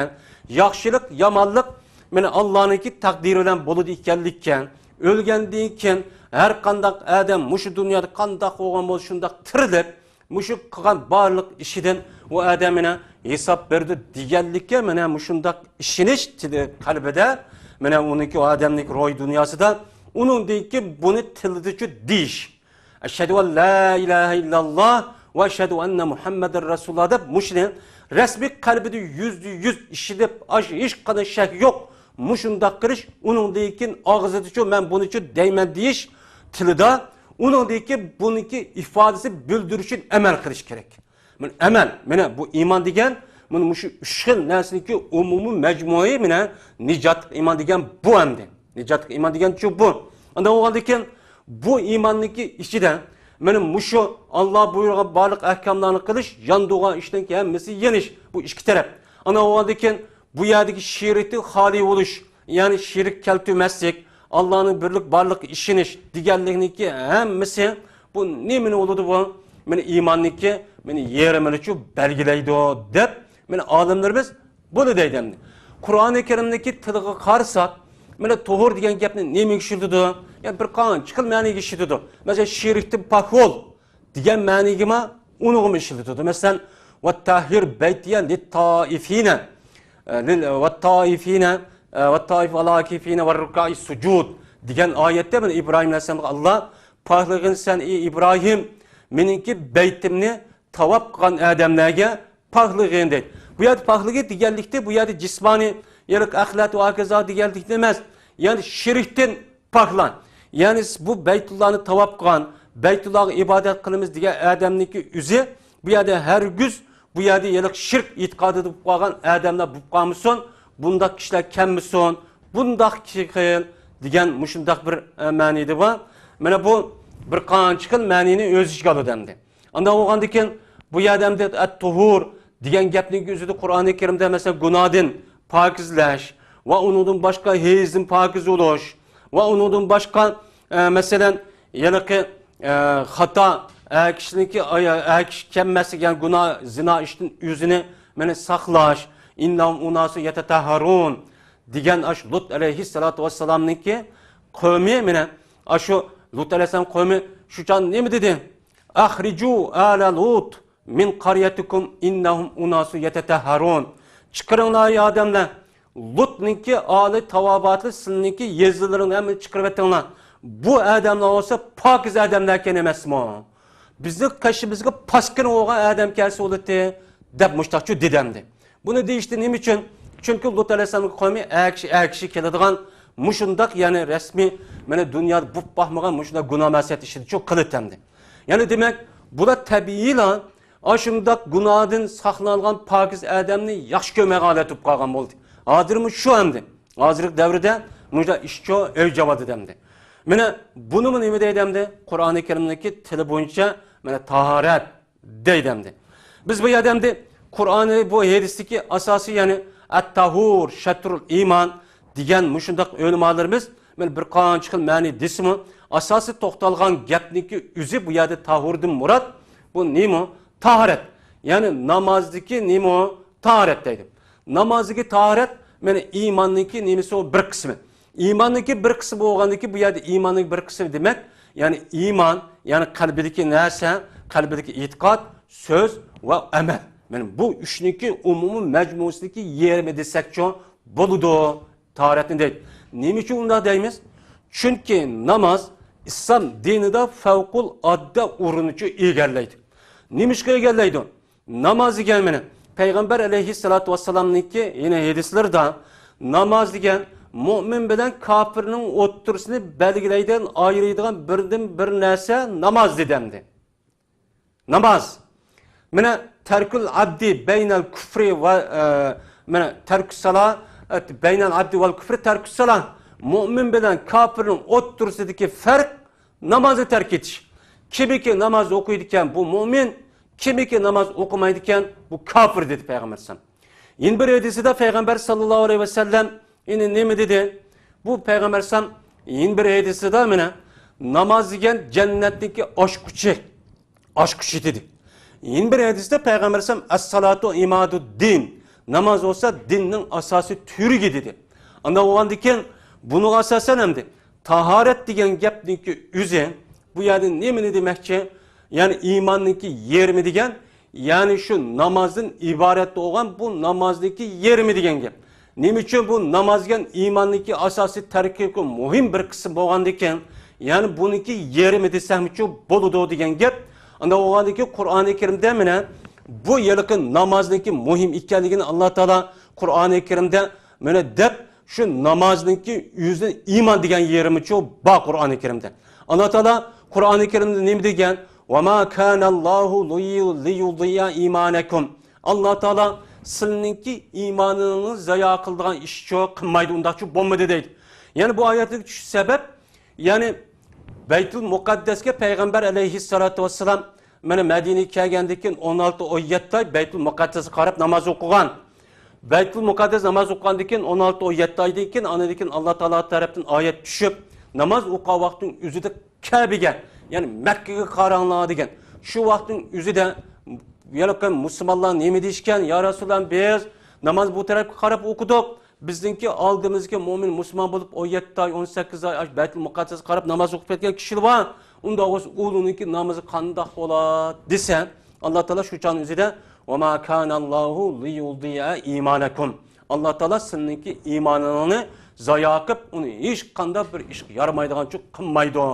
ياخشىلىق، يامانلىق مانا ئاللانىڭكى تەقدىرى بىلەن بولىدۇ ئىكەنلىككە، ئۆلگەندىن كېيىن ھەر قانداق ئادەم مۇشۇ دۇنيادا قانداق بولغان بولسا شۇنداق تىرىلىپ، مۇشۇ قىلغان بارلىق ئىشىدىن ئۇ ئادەم مانا ھېساب بېرىدۇ دېگەنلىككە مانا مۇشۇنداق ئىشىنىش تىلى قەلبىدە، مانا ئۇنىڭكى ئۇ ئادەمنىڭكى روھىي دۇنياسىدا، ئۇنىڭدىن كېيىن بۇنى تىلىدىچۇ دېيىش. ئەشھەدۇ ئەن لا ئىلاھە ئىللاللا ۋە ئەشھەدۇ ئەننە مۇھەممەدەن رەسۇلۇللا دەپ مۇشۇنى رەسمىي قەلبىدە يۈزدە يۈز ئىشىنىپ، ئاش-، ھېچقانداق شەك يوق، مۇشۇنداق قىلىش، ئۇنىڭدىن كېيىن ئاغزىدىچۇ مەن بۇنىچۇ دەيمەن دېيىش تىلىدا، ئۇنىڭدىن كېيىن بۇنىڭكى ئىپادىسى بىلدۈرۈشىنى ئەمەل قىلىش كېرەك. مانا ئەمەل، مانا بۇ ئىمان دېگەن، مانا مۇشۇ ئۈچ خىل نەرسىنىڭكى ئومۇمىي مەجمۇئى، مانا نىجاتلىق ئىمان دېگەن بۇ ئەمدى. نىجاتلىق ئىمان دېگەنچۇ بۇ. ئانداق بولغاندىن كېيىن بۇ ئىماننىڭكى ئىچىدە مانا مۇشۇ ئاللا بۇيرۇغان بارلىق ئەھكاملارنى قىلىش، يان تۇرغان ئىشنىڭكى ھەممىسى يېنىش. بۇ ئىككى تەرەپ. ئانداق بولغاندىن كېيىن بۇ يەردىكى شېرىكتىن خالىي بولۇش، يەنى شېرىك كەلتۈرمەسلىك، ئاللانىڭ بىرلىك بارلىقىغا ئىشىنىش دېگەنلىكنىڭكى ھەممىسى بۇ نېمىنى بولىدۇ بۇ؟ مانا ئىماننىڭكى مانا يېرىمىنىچۇ بەلگىلەيدۇ دەپ، مانا ئالىملىرىمىز بۇنى دەيدۇ ئەمدى. قۇرئانى كەرىمدىكى تىلغا قارىساق، مانا تۇھۇر دېگەن گەپنى نېمىگە ئىشلىتىدۇ؟ يەنى بىر قانچە خىل مەنىگە ئىشلىتىدۇ. مەسىلەن، شېرىكتىن پاك بول دېگەن مەنىگىمۇ ئۇنىڭغىمۇ ئىشلىتىدۇ. مەسىلەن، ۋەتتەھھىر بەيتىيە لىتتائىفىنە، ئە، لىل-، ۋەتتائىفىنە، ئە، ۋەتتائىف ۋەلئاكىفىنە ۋەررۇككائىس سۇجۇد دېگەن ئايەتتە مانا ئىبراھىم ئەلەيھىسسالامغا ئاللا پاكلىغىن سەن، ئى ئىبراھىم، مېنىڭكى بەيتىمنى تاۋاپ قىلغان ئادەملەرگە پاكلىغىن دەيدۇ. بۇ يەردە پاكلىغىن دېگەنلىكتە، بۇ يەردە جىسمانىي، يەنى ئەخلەت ۋە ھاكازا دېگەنلىكتە ئەمەس. يەنى شېرىكتىن پاكلان. يەنى بۇ بەيتۇللانى تاۋاپ قىلغان، بەيتۇللاغا ئىبادەت قىلىمىز دېگەن ئادەمنىڭكى ئۆزى بۇ يەردە ھەرگىز بۇ يەردە ھېلىقى شىرك ئېتىقادىدا بولۇپ قالغان ئادەملەر بولۇپ قالمىسۇن، بۇنداق كىشىلەر كەلمىسۇن، بۇنداق كىشى قىل دېگەن مۇشۇنداق بىر، ئە، مەنىدە بار. مانا بۇ بىر قانچە خىل مەنىنى ئۆز ئىچىگە ئالىدۇ ئەمدى. ئانداق بولغاندىن كېيىن بۇ يەردە ئەمدى ئەت-تۇھۇر دېگەن گەپنىڭ ئۆزىدە قۇرئانى كەرىمدە، مەسىلەن، گۇناھدىن پاكىزلەش ۋە ئۇنىڭدىن باشقا ھەيزدىن پاكىز بولۇش ۋە ئۇنىڭدىن باشقا، ئە، مەسىلەن، ھېلىقى، ئە، خاتا، ئەر كىشىنىڭكى ئايا-، ئەر كىشى كەلمەسلىك، يەنى گۇناھ، زىنا ئىشتىن ئۆزىنى، مانا، ساقلاش، ئىننەھۇم ئۇناسۇن يەتەتەھھەرۇن دېگەن ئاشۇ لۇت ئەلەيھىسسالاتۇ ۋەسسالامنىڭكى قومى، مانا، ئاشۇ لۇت ئەلەيھىسسالام قومى شۇ چاغ نېمە دېدى؟ «ئەخرىجۇ ئالە لۇت مىن قەريەتىكۇم ئىننەھۇم ئۇناسۇ يەتەتەھھەرۇن.» چىقىرىڭلار ئەي ئادەملەر، لۇتنىڭكى ئالى تاۋابىئاتلىق سىلىنىڭكى يېزىلىرىڭنى ھەممىنى چىقىرىۋېتىڭلار. بۇ ئادەملەر بولسا پاكىز ئادەملەركەن ئەمەسمۇ؟ بىزنىڭ قېشىمىزغا پاسكىنا بولغان ئادەم كەلسە بولاتتى، دەپ مۇشتاقچۇ دېدى ئەمدى. بۇنى دېيىشتى نېمە ئۈچۈن؟ چۈنكى لۇت ئەلەيھىسسالامنىڭ قومى ئەكىشى، ئەكىشى كېلىدىغان مۇشۇنداق، يەنى رەسمىي، مانا دۇنيادا بولۇپ باقمىغان مۇشۇنداق گۇناھ مەسىيەت ئىشىنىچۇ قىلىتتى ئەمدى. يەنى دېمەك، بۇلار تەبىئىيلا ئاشۇنداق گۇناھدىن ساقلانغان پاكىز ئادەمنى ياخشى كۆرمەيدىغان ھالەت بولۇپ قالغان بولدى. ھازىرمۇ شۇ ئەمدى. ھازىرقى دەۋردە مۇشۇنداق ئىشچۇ ئەۋج ئالدى ئەمدى. مانا بۇنىمۇ نېمە دەيدۇ ئەمدى؟ قۇرئانى كەرىمدىكى تىلى بويىچە مانا تاھارەت دەيدۇ ئەمدى. بىز بۇ يەردە ئەمدى قۇرئانى، بۇ ھەدىستىكى ئاساسىي، يەنى ئەت-تاھۇر شەترۇل ئىمان دېگەن مۇشۇنداق ئۆلىمالىرىمىز مانا بىر قانچە خىل مەنى دېسىمۇ، ئاساسىي توختالغان گەپنىڭكى ئۆزى بۇ يەردە تاھۇردىن مۇراد بۇ نېمە؟ تاھارەت. يەنى نامازدىكى نېمە؟ تاھارەت دەيدۇ. نامازدىكى تاھارەت مانا ئىماننىڭكى نېمىسى، بىر قىسمى. ئىماننىڭكى بىر قىسمى بولغاندىكى بۇ يەردە ئىماننىڭ بىر قىسمى دېمەك، يەنى ئىمان، يەنى قەلبىدىكى نەرسە، قەلبىدىكى ئېتىقاد، سۆز ۋە ئەمەل. مانا بۇ ئۈچنىڭكى ئومۇمىي مەجمۇسىدىكى يېرىمى دېسەكچۇ بولىدۇ. تاھارەتنى دەيدۇ. نېمە ئۈچۈن ئۇنداق دەيمىز؟ چۈنكى ناماز ئىسلام دىنىدا فەۋقۇلئاددە ئورۇننىچۇ ئىگىلەيدۇ. نېمىشقا ئىگىلەيدۇ؟ ناماز دېگەن مانا پەيغەمبەر ئەلەيھىسسالاتۇ ۋەسسالامنىڭكى يەنە ھەدىسلىرىدا ناماز دېگەن مۇئمىن بىلەن كاپىرنىڭ ئوتتۇرىسىنى بەلگىلەيدىغان، ئايرىيدىغان بىردىن بىر نەرسە ناماز دېدى ئەمدى. ناماز. مانا تەركۇل ئابدى بەينەل كۇفرى ۋە، ئە، مانا تەركۇس سالا، ئە، بەينەل ئابدى ۋەل كۇفرى تەركۇس سالا. مۇئمىن بىلەن كاپىرنىڭ ئوتتۇرىسىدىكى پەرق نامازنى تەرك ئېتىش. كىمكى ناماز ئوقۇيدىكەن، بۇ مۇئمىن، كىمكى ناماز ئوقۇمايدىكەن، بۇ كاپىر، دېدى پەيغەمبەر ئەلەيھىسسالام. يەنە بىر ھەدىسىدە پەيغەمبەر ساللاللاھۇ ئەلەيھى ۋەسەللەم يەنە نېمە دېدى؟ بۇ پەيغەمبەر ئەلەيھىسسالام يەنە بىر ھەدىسىدە مانا ناماز دېگەن جەننەتنىڭكى ئاچقۇچى، ئاچقۇچى دېدى. يەنە بىر ھەدىستە پەيغەمبەر ئەلەيھىسسالام، ئەسسالاتۇ ئىمادۇددىن، ناماز بولسا دىننىڭ ئاساسىي تۈۋرۈكى دېدى. ئانداق بولغاندىكىن بۇنىڭغا ئاساسەن ئەمدى تاھارەت دېگەن گەپنىڭكى ئۆزى بۇ يەردە نېمىنى دېمەكچى؟ يەنى ئىماننىڭكى يېرىمى دېگەن، يەنى شۇ نامازدىن ئىبارەت بولغان بۇ نامازنىڭكى يېرىمى دېگەن گەپ. نېمە ئۈچۈن بۇ ناماز دېگەن ئىماننىڭكى ئاساسىي تەركىبى مۇھىم بىر قىسىم بولغاندىكىن، يەنى بۇنىڭكى يېرىمى دېسەكمۇچۇ بولىدۇ دېگەن گەپ. ئانداق بولغاندىكىن قۇرئانى كەرىمدە مانا بۇ ھېلىقى نامازنىڭكى مۇھىم ئىكەنلىكىنى ئاللا تائالا قۇرئانى كەرىمدە مانا دەپ، شۇ نامازنىڭكى ئۆزىنى ئىمان دېگەن يېرىمىچۇ بار قۇرئانى كەرىمدە. ئاللا تائالا قۇرئانى كەرىمدە نېمە دېگەن؟ «ۋەما كانەللاھۇ لىيۇ-، لىيۇضىئە ئىمانەكۇم.» ئاللا تائالا سىلىنىڭكى ئىمانىڭىزنى زايا قىلىدىغان ئىشچۇ قىلمايدۇ، ئۇنداقچۇ بولمىدى دەيدۇ. يەنى بۇ ئايەتنىڭ چۈشۈش سەۋەب، يەنى بەيتۇل مۇقەددەسكە پەيغەمبەر ئەلەيھىسسالاتۇ ۋەسسالام مانا مەدىنىگە كەلگەندىن كېيىن ئون ئالتە، ئون يەتتە ئاي بەيتۇل مۇقەددەسكە قاراپ ناماز ئوقۇغان. بەيتۇل مۇقەددەس ناماز ئوقۇغاندىن كېيىن ئون ئالتە، ئون يەتتە ئايدىن كېيىن، ئاندىن كېيىن ئاللا تائالا تەرەپتىن ئايەت چۈشۈپ، ناماز ئوقۇغان ۋاقتىنىڭ ئۆزىدە كەبىگە، يەنى مەككىگە قاراڭلار دېگەن. شۇ ۋاقىتنىڭ ئۆزىدە يەنە مۇسۇلمانلار نېمە دېيىشكەن؟ يا رەسۇلاللا، بىز ناماز بۇ تەرەپكە قاراپ ئوقۇدۇق. بىزنىڭكى ئالدىمىزدىكى مۇئمىن مۇسۇلمان بولۇپ، ئون يەتتە ئاي، ئون سەككىز ئاي ئاشۇ بەيتۇل مۇقەددەسكە قاراپ ناماز ئوقۇپ كەتكەن كىشىلەر بار. ئۇنداق بولسا ئۇلارنىڭكى نامىزى قانداق بولار دېسە، ئاللا تائالا شۇ چاغنىڭ ئۆزىدە، «ۋەما كانەللاھۇ لىيۇضىئە ئىمانەكۇم.» ئاللا تائالا سىلىنىڭكى ئىمانىڭنى زايا قىلىپ، ئۇنى ھېچقانداق بىر ئىشقا يارىمايدىغانچۇ قىلمايدۇ.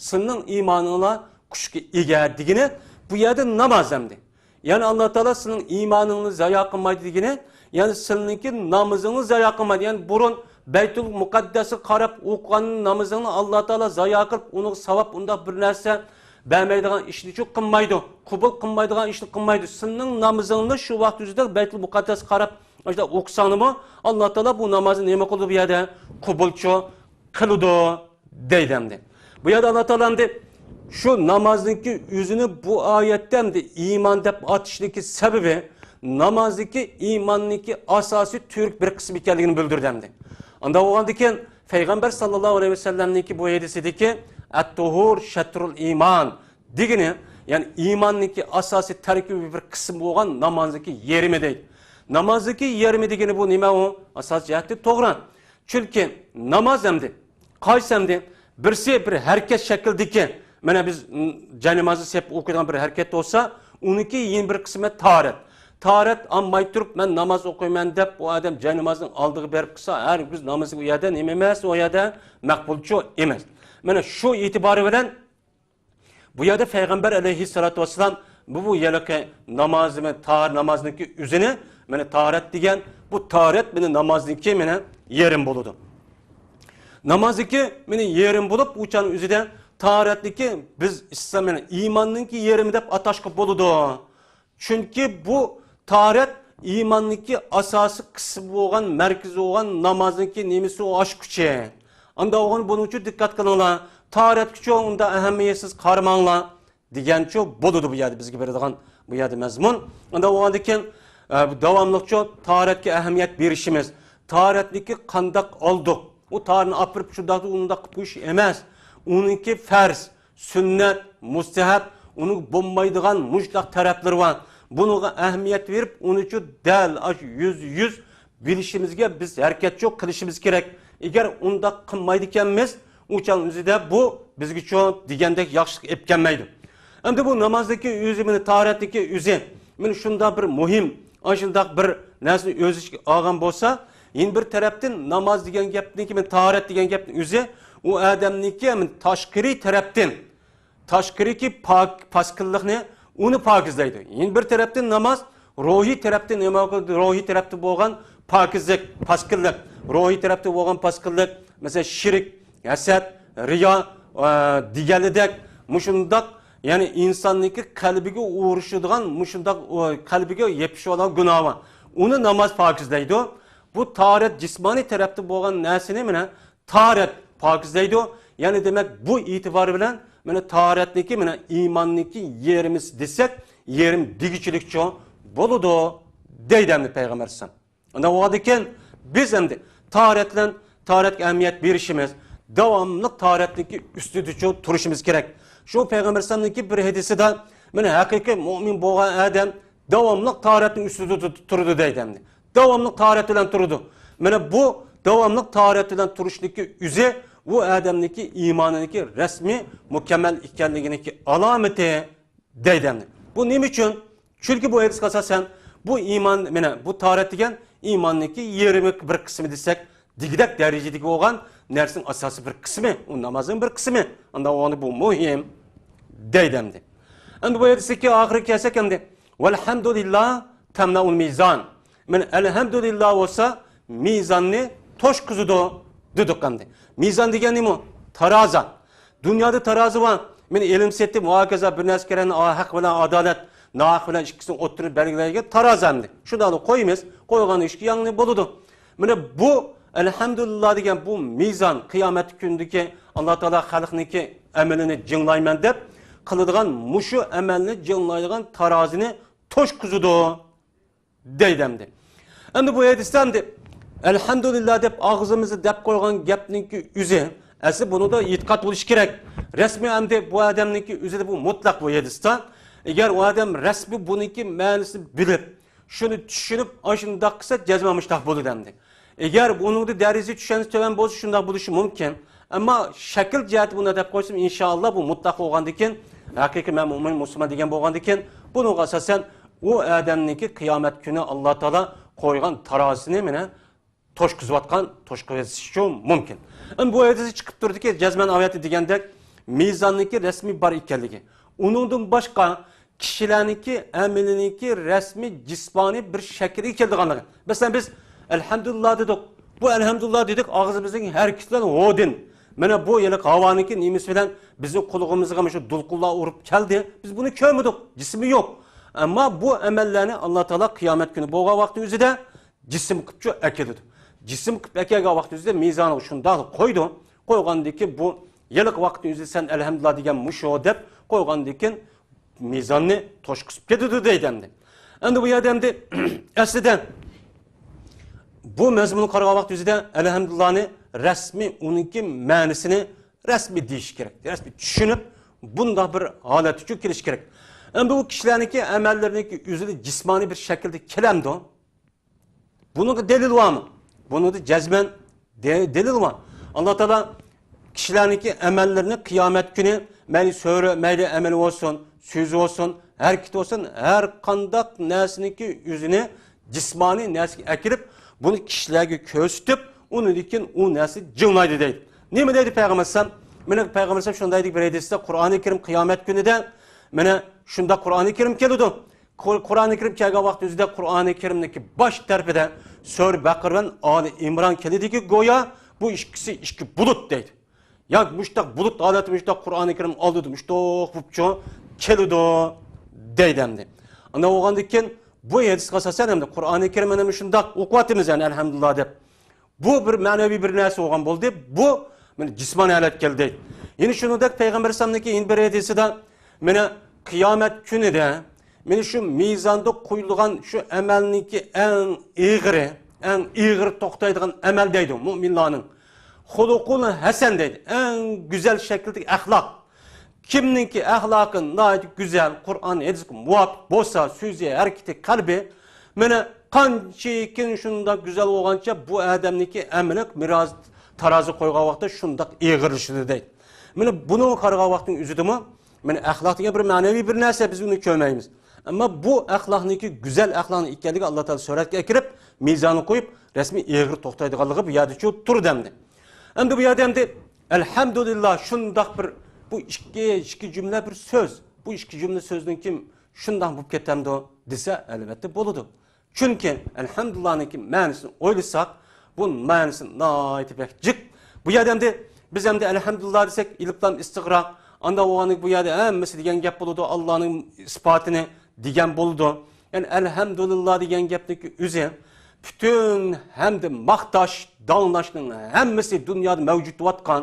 سىلىنىڭ ئىمانىڭلار كۈچكە ئىگە دېگىنى بۇ يەردە ناماز ئەمدى. يەنى ئاللا تائالا سىلىنىڭ ئىمانىڭنى زايا قىلمايدۇ دېگىنى، يەنى سىلىنىڭكى نامىزىڭنى زايا قىلمايدۇ. يەنى بۇرۇن بەيتۇل مۇقەددەسكە قاراپ ئوقۇغان نامىزىڭنى ئاللا تائالا زايا قىلىپ، ئۇنىڭغا ساۋاب ئۇنداق بىر نەرسە بەرمەيدىغان ئىشنىچۇ قىلمايدۇ. قوبۇل قىلمايدىغان ئىشنى قىلمايدۇ. سىلىنىڭ نامىزىڭنى شۇ ۋاقىت ئۆزىدە بەيتۇل مۇقەددەسكە قاراپ ئاشۇنداق ئوقۇساڭلىمۇ، ئاللا تائالا بۇ نامازنى نېمە قىلىدۇ بۇ يەردە؟ قوبۇلچۇ قىلىدۇ دەيدۇ ئەمدى. بۇ يەردە ئاللا تائالا ئەمدى شۇ نامازنىڭكى ئۆزىنى بۇ ئايەتتە ئەمدى ئىمان دەپ ئاتىشنىڭكى سەۋەبى، نامازنىڭكى ئىماننىڭكى ئاساسىي تۈۋرۈك بىر قىسمى ئىكەنلىكىنى بىلدۈردى ئەمدى. ئانداق بولغاندىكىن پەيغەمبەر ساللاللاھۇ ئەلەيھى ۋەسەللەمنىڭكى بۇ ھەدىسىدىكى «ئەت-تۇھۇر شەترۇل ئىمان» دېگىنى، يەنى ئىماننىڭكى ئاساسىي تەركىبى بىر قىسىم بولغان نامازنىڭكى يېرىمى دەيدۇ. نامازنىڭكى يېرىمى دېگىنى بۇ نېمە ئۇ؟ ئاساسىي جەھەتتە توغرا. چۈنكى ناماز ئەمدى، قايسى ئەمدى؟ بىرسى بىر ھەرىكەت شەكلىدىكى، مانا بىز، م، جاينامازنى سېلىپ ئوقۇيدىغان بىر ھەرىكەت بولسا، ئۇنىڭكى يەنە بىر قىسمى تاھارەت. تاھارەت ئالماي تۇرۇپ، مەن ناماز ئوقۇيمەن دەپ، ئۇ ئادەم جاينامازنىڭ ئالدىغا بېرىپ قىلسا، ھەرگىز نامىزى ئۇ يەردە نېمە ئەمەس، ئۇ يەردە مەقبۇلچۇ ئەمەس. مانا شۇ ئېتىبارى بىلەن بۇ يەردە پەيغەمبەر ئەلەيھىسسالاتۇ ۋەسسالام بۇ، بۇ ھېلىقى نامازنى، تاھار نامازنىڭكى ئۆزىنى، مانا تاھارەت دېگەن، بۇ تاھارەت مانا نامازنىڭكى مانا يېرىم بولىدۇ. نامازنىڭكى مانا يېرىم بولۇپ، ئۇ چاغنىڭ ئۆزىدە تاھارەتنىڭكى بىز ئىسلام، مانا ئىماننىڭكى يېرىمى دەپ ئاتاشقا بولىدۇ. چۈنكى بۇ تاھارەت ئىماننىڭكى ئاساسىي قىسمى بولغان، مەركىزى بولغان نامازنىڭكى نېمىسى ئۇ ئاچقۇچى. ئاندا بولغان بۇنىڭ ئۈچۈن دىققەت قىلىڭلار. تاھارەتكىچۇ ئۇندا ئەھمىيەتسىز قارىماڭلار دېگەنچۇ بولىدۇ بۇ يەردە بىزگە بېرىدىغان بۇ يەردە مەزمۇن. ئاندا بولغاندىن كېيىن، ئە، داۋاملىقچۇ تاھارەتكە ئەھمىيەت بېرىشىمىز. تاھارەتنىكى قانداق ئالدۇق؟ ئۇ تاھارەتنى ئاپىرىپ شۇنداق ئۇنداق قىلىپ قويۇش ئەمەس. ئۇنىڭكى پەرز، سۈننەت، مۇستەھەب، ئۇنىڭ بولمايدىغان مۇشتاق تەرەپلىرى بار. بۇنىڭغا ئەھمىيەت بېرىپ، ئۇنىچۇ دەل ئاشۇ يۈز يۈز بىلىشىمىزگە بىز ھەرىكەتچۇ قىلىشىمىز كېرەك. ئەگەر ئۇنداق قىلمايدىكەنمىز، ئۇ چاغ ئۆزىدە بۇ بىزگىچۇ دېگەندەك ياخشىلىق ئېلىپ كەلمەيدۇ. ئەمدى بۇ نامازدىكى ئۆزى، مانا تاھارەتتىكى ئۆزى، مانا شۇنداق بىر مۇھىم، ئاشۇنداق بىر نەرسىنى ئۆز ئىچىگە ئالغان بولسا، يەنە بىر تەرەپتىن ناماز دېگەن گەپنىكى، مانا تاھارەت دېگەن گەپنىڭ ئۆزى ئۇ ئادەمنىكى، مانا تاشقىرى تەرەپتىن، تاشقىرىكى پاك، پاسكىللىقنى ئۇنى پاكىزلايدۇ. يەنە بىر تەرەپتىن ناماز روھىي تەرەپتىن نېمە قىلىدۇ؟ روھىي تەرەپتە بولغان پاكىزلىق، پاسكىللىق، روھىي تەرەپتە بولغان پاسكىللىق، مەسىلەن، شىرك، ھەسەت، رىيا، ئە، دېگەنلىدەك مۇشۇنداق، يەنى ئىنساننىڭكى قەلبىگە ئۇرۇشىدىغان مۇشۇنداق، ئۇ، قەلبىگە يېپىشىۋالغان گۇناھ بار. ئۇنى ناماز پاكىزلايدۇ. بۇ تاھارەت جىسمانىي تەرەپتە بولغان نەرسىنى مانا تاھارەت پاكىزلايدۇ. يەنى دېمەك، بۇ ئېتىبار بىلەن مانا تاھارەتنىڭكى، مانا ئىماننىڭكى يېرىمىسى دېسەك، يېرىم دېگۈچىلىكچۇ بولىدۇ، دەيدۇ ئەمدى پەيغەمبەر ئەلەيھىسسالام. ئۇنداق بولغاندىن كېيىن بىز ئەمدى تاھارەت بىلەن، تاھارەتكە ئەھمىيەت بېرىشىمىز، داۋاملىق تاھارەتنىڭكى ئۈستىدىچۇ تۇرۇشىمىز كېرەك. شۇ پەيغەمبەر ئەلەيھىسسالامنىڭكى بىر ھەدىسىدە، مانا ھەقىقىي مۇئمىن بولغان ئادەم داۋاملىق تاھارەتنىڭ ئۈستىدە تۇ-، تۇرىدۇ دەيدۇ ئەمدى. داۋاملىق تاھارەت بىلەن تۇرىدۇ. مانا بۇ داۋاملىق تاھارەت بىلەن تۇرۇشنىڭكى ئۆزى ئۇ ئادەمنىڭكى ئىمانىنىڭكى رەسمىي مۇكەممەل ئىكەنلىكىنىڭكى ئالامىتى دەيدۇ ئەمدى. بۇ نېمە ئۈچۈن؟ چۈنكى بۇ ھەدىسكە ئاساسەن بۇ ئىمان، مانا بۇ تاھارەت دېگەن ئىماننىڭكى يېرىمى بىر قىسمى دېسەك، دېگۈدەك دەرىجىدىكى بولغان نەرسىنىڭ ئاساسىي بىر قىسمى، ئۇ نامازنىڭ بىر قىسمى. ئاندا بولغاندا بۇ مۇھىم دەيدۇ ئەمدى. ئەمدى بۇ ھەدىستىكى ئاخىرىغا كەلسەك ئەمدى، ۋەلھەمدۇلىللا تەملەئۇل مىزان. مانا ئەلھەمدۇلىللا بولسا مىزاننى توشقۇزىدۇ دېدۇق ئەمدى. مىزان دېگەن نېمە؟ تارازا. دۇنيادا تارازا بار. مانا ئېلىم سېتىم ۋە ھاكازا بىر نەرسە كېرەكنى ھەق بىلەن ئادالەت، ناھەق بىلەن ئىككىسىنى ئوتتۇرىغا بەلگىلەيدىغان تارازا ئەمدى. شۇنداقلا قويىمىز، قويغان ئىككى ياڭنى بولىدۇ. مانا بۇ ئەلھەمدۇلىللا دېگەن بۇ مىزان، قىيامەت كۈنىدىكى ئاللا تائالا خەلقنىڭكى ئەمىلىنى جىڭلايمەن دەپ قىلىدىغان مۇشۇ ئەمەلنى جىڭلايدىغان تارازىنى توشقۇزىدۇ دەيدۇ ئەمدى. ئەمدى بۇ ھەدىستە ئەمدى ئەلھەمدۇلىللا دەپ ئاغزىمىزدا دەپ قويغان گەپنىڭكى ئۆزى، ئەسلى بۇنىڭدا ئېتىقاد بولۇشى كېرەك. رەسمىي ئەمدى بۇ ئادەمنىڭكى ئۆزىدە بۇ مۇتلەق بۇ ھەدىستە. ئەگەر ئۇ ئادەم رەسمىي بۇنىڭكى مەنىسىنى بىلىپ، شۇنى چۈشىنىپ، ئاشۇنداق قىلسا جەزمەن مۇشۇنداق بولىدۇ ئەمدى. ئەگەر بۇنىڭدا دەرىجىسى چۈشەنچە تۆۋەن بولسا شۇنداق بولۇشى مۇمكىن. ئەمما شەكىل جەھەتتە بۇنداق دەپ قويسام، ئىنشائاللا بۇ مۇتلەق بولغاندىكىن، ھەقىقىي مەن مۇئمىن مۇسۇلمان دېگەن بولغاندىكىن، بۇنىڭغا ئاساسەن ئۇ ئادەمنىڭكى قىيامەت كۈنى ئاللا تائالا قويغان تارازىسىنى مانا توشقۇزۇۋاتقان، توشقۇزۇۋېتىشىچۇ مۇمكىن. ئەمما بۇ ھەدىستە چىقىپ تۇرىدۇكى، جەزمەن ئايەتتە دېگەندەك، مىزاننىڭكى رەسمىي بار ئىكەنلىكى. ئۇنىڭدىن باشقا كىشىلەرنىڭكى ئەمىلىنىڭكى رەسمىي جىسمانىي بىر شەكىلگە كېلىدىغانلىقى. مەسىلەن، بىز ئەلھەمدۇلىللا دېدۇق. بۇ ئەلھەمدۇلىللا دېدۇق، ئاغزىمىزنىڭ ھەرىكىتى بىلەن ھودىن. مانا بۇ ھېلىقى ھاۋانىڭكى نېمىسى بىلەن بىزنىڭ قۇلىقىمىزغا مۇشۇ دولقۇنلار ئۇرۇپ كەلدى. بىز بۇنى كۆرمىدۇق، جىسمى يوق. ئەمما بۇ ئەمەللەرنى ئاللا تائالا قىيامەت كۈنى بولغان ۋاقتى ئۆزىدە جىسىم قىپچۇ ئەكېلىدۇ. جىسىم قىپ ئەكەلگەن ۋاقتى ئۆزىدە مىزانغا شۇنداق قويىدۇ. قويغاندىكى بۇ ھېلىقى ۋاقىتنى ئۆزىدە سەن ئەلھەمدۇلىللا دېگەن مۇشۇ دەپ قويغاندىكىن مىزاننى توشقۇزۇپ كېتىدۇ دەيدۇ ئەمدى. ئەمدى بۇ يەردە ئەمدى ئەسلىدە بۇ مەزمۇنغا قارىغان ۋاقىت ئۆزىدە ئەلھەمدۇلىللانى رەسمىي ئۇنىڭكى مەنىسىنى رەسمىي دېيىش كېرەك. رەسمىي چۈشىنىپ بۇنداق بىر ھالەتكە كېلىش كېرەك. ئەمدى بۇ كىشىلەرنىڭكى ئەمەللىرىنىڭكى ئۆزىدە جىسمانىي بىر شەكىلدە كېلەمدۇ؟ بۇنىڭغا دەلىل بارمۇ؟ بۇنىڭدا جەزمەن دە-، دەلىل بار. ئاللا تائالا كىشىلەرنىڭكى ئەمەللىرىنى قىيامەت كۈنى مەيلى سۆرە، مەيلى ئەمەل بولسۇن، سۆز بولسۇن، ھەرىكىتى بولسۇن، ھەر قانداق نەرسىنىڭكى ئۆزىنى جىسمانىي نەرسىگە ئەكىرىپ، بۇنى كىشىلەرگە كۆرسىتىپ، ئۇنىڭدىن كېيىن ئۇ نەرسە جىڭلايدۇ دەيدۇ. نېمە دەيدۇ پەيغەمبەر ئەلەيھىسسالام؟ مانا پەيغەمبەر ئەلەيھىسسالام شۇنداق دەيدۇ بىر ھەدىستە، قۇرئانى كەرىم قىيامەت كۈنىدە مانا شۇنداق قۇرئانى كەرىم كېلىدۇ. قۇ-، قۇرئانى كەرىم كەلگەن ۋاقىت ئۆزىدە قۇرئانى كەرىمنىڭكى باش تەرىپىدە سۈرە بەقەرە بىلەن ئالى ئىمران كېلىدىكى، گويا بۇ ئىككىسى ئىككى بۇلۇت دەيدۇ. ياكى مۇشتاق بۇلۇت ھالەتتە مۇشتاق قۇرئانى كەرىم ئالدىدا مۇشتاق بوپچۇ كېلىدۇ دەيدۇ ئەمدى. ئانداق بولغاندىن كېيىن بۇ ھەدىسكە ئاساسەن ئەمدى قۇرئانى كەرىم ئەنە مۇشۇنداق ئوقۇۋاتىمىز يەنى ئەلھەمدۇلىللا دەپ. بۇ بىر مەنىۋى بىر نەرسە بولغان بولدى. بۇ مانا جىسمانىي ھالەتكە كەلدى. يەنە شۇنىڭدەك پەيغەمبەر ئەلەيھىسسالامنىڭكى يەنە بىر ھەدىسىدە مانا قىيامەت كۈنىدە مانا شۇ مىزاندا قويۇلغان شۇ ئەمەلنىڭكى ئەڭ ئېغىرى، ئەڭ ئېغىر توختايدىغان ئەمەل دەيدۇ مۇئمىنلارنىڭ. خۇلۇقۇل ھەسەن دەيدۇ. ئەڭ گۈزەل شەكىلدىكى ئەخلاق. كىمنىڭكى ئەخلاقى ناھايىتى گۈزەل، قۇرئان، ھەدىسكە مۇۋاپىق بولسا، سۆزى، ھەرىكىتى، قەلبى، مانا قانچىكىن شۇنداق گۈزەل بولغانچە بۇ ئادەمنىڭكى ئەمىلى مىراز تارازى قويغان ۋاقىتتا شۇنداق ئېغىرلىشىدۇ دەيدۇ. مانا بۇنىڭغا قارىغان ۋاقىتنىڭ ئۆزىدىمۇ، مانا ئەخلاق دېگەن بىر مەنىۋى بىر نەرسە، بىز ئۇنى كۆرمەيمىز. ئەمما بۇ ئەخلاقنىڭكى گۈزەل ئەخلاقنىڭ ئىكەنلىكى ئاللا تائالا سۈرەتكە ئەكىرىپ، مىزانغا قويۇپ، رەسمىي ئېغىر توختايدىغانلىقى بۇ يەردە شۇ تۇرىدۇ ئەمدى. ئەمدى بۇ يەردە ئەمدى ئەلھەمدۇلىللا شۇنداق بىر، بۇ ئىككى، ئىككى جۈملە بىر سۆز. بۇ ئىككى جۈملە سۆزدىن كېيىن شۇنداق بولۇپ كېتەمدۇ دېسە، ئەلۋەتتە بولىدۇ. چۈنكى ئەلھەمدۇلىللانىڭكى مەنىسىنى ئويلىساق، بۇ مەنىسى ناھايىتى بەك جىق. بۇ يەردە ئەمدى بىز ئەمدى ئەلھەمدۇلىللا دېسەك، ئېلىپلام ئىستىغراق، ئاندىن بولغاندىن كېيىن بۇ يەردە ھەممىسى دېگەن گەپ بولىدۇ، ئاللانىڭ ئىسپاتىنى دېگەن بولىدۇ. يەنى ئەلھەمدۇلىللا دېگەن گەپنىڭكى ئۆزى پۈتۈن ھەمدە ماختاش، داڭلاشنىڭ ھەممىسى دۇنيادا مەۋجۇت بولۇۋاتقان،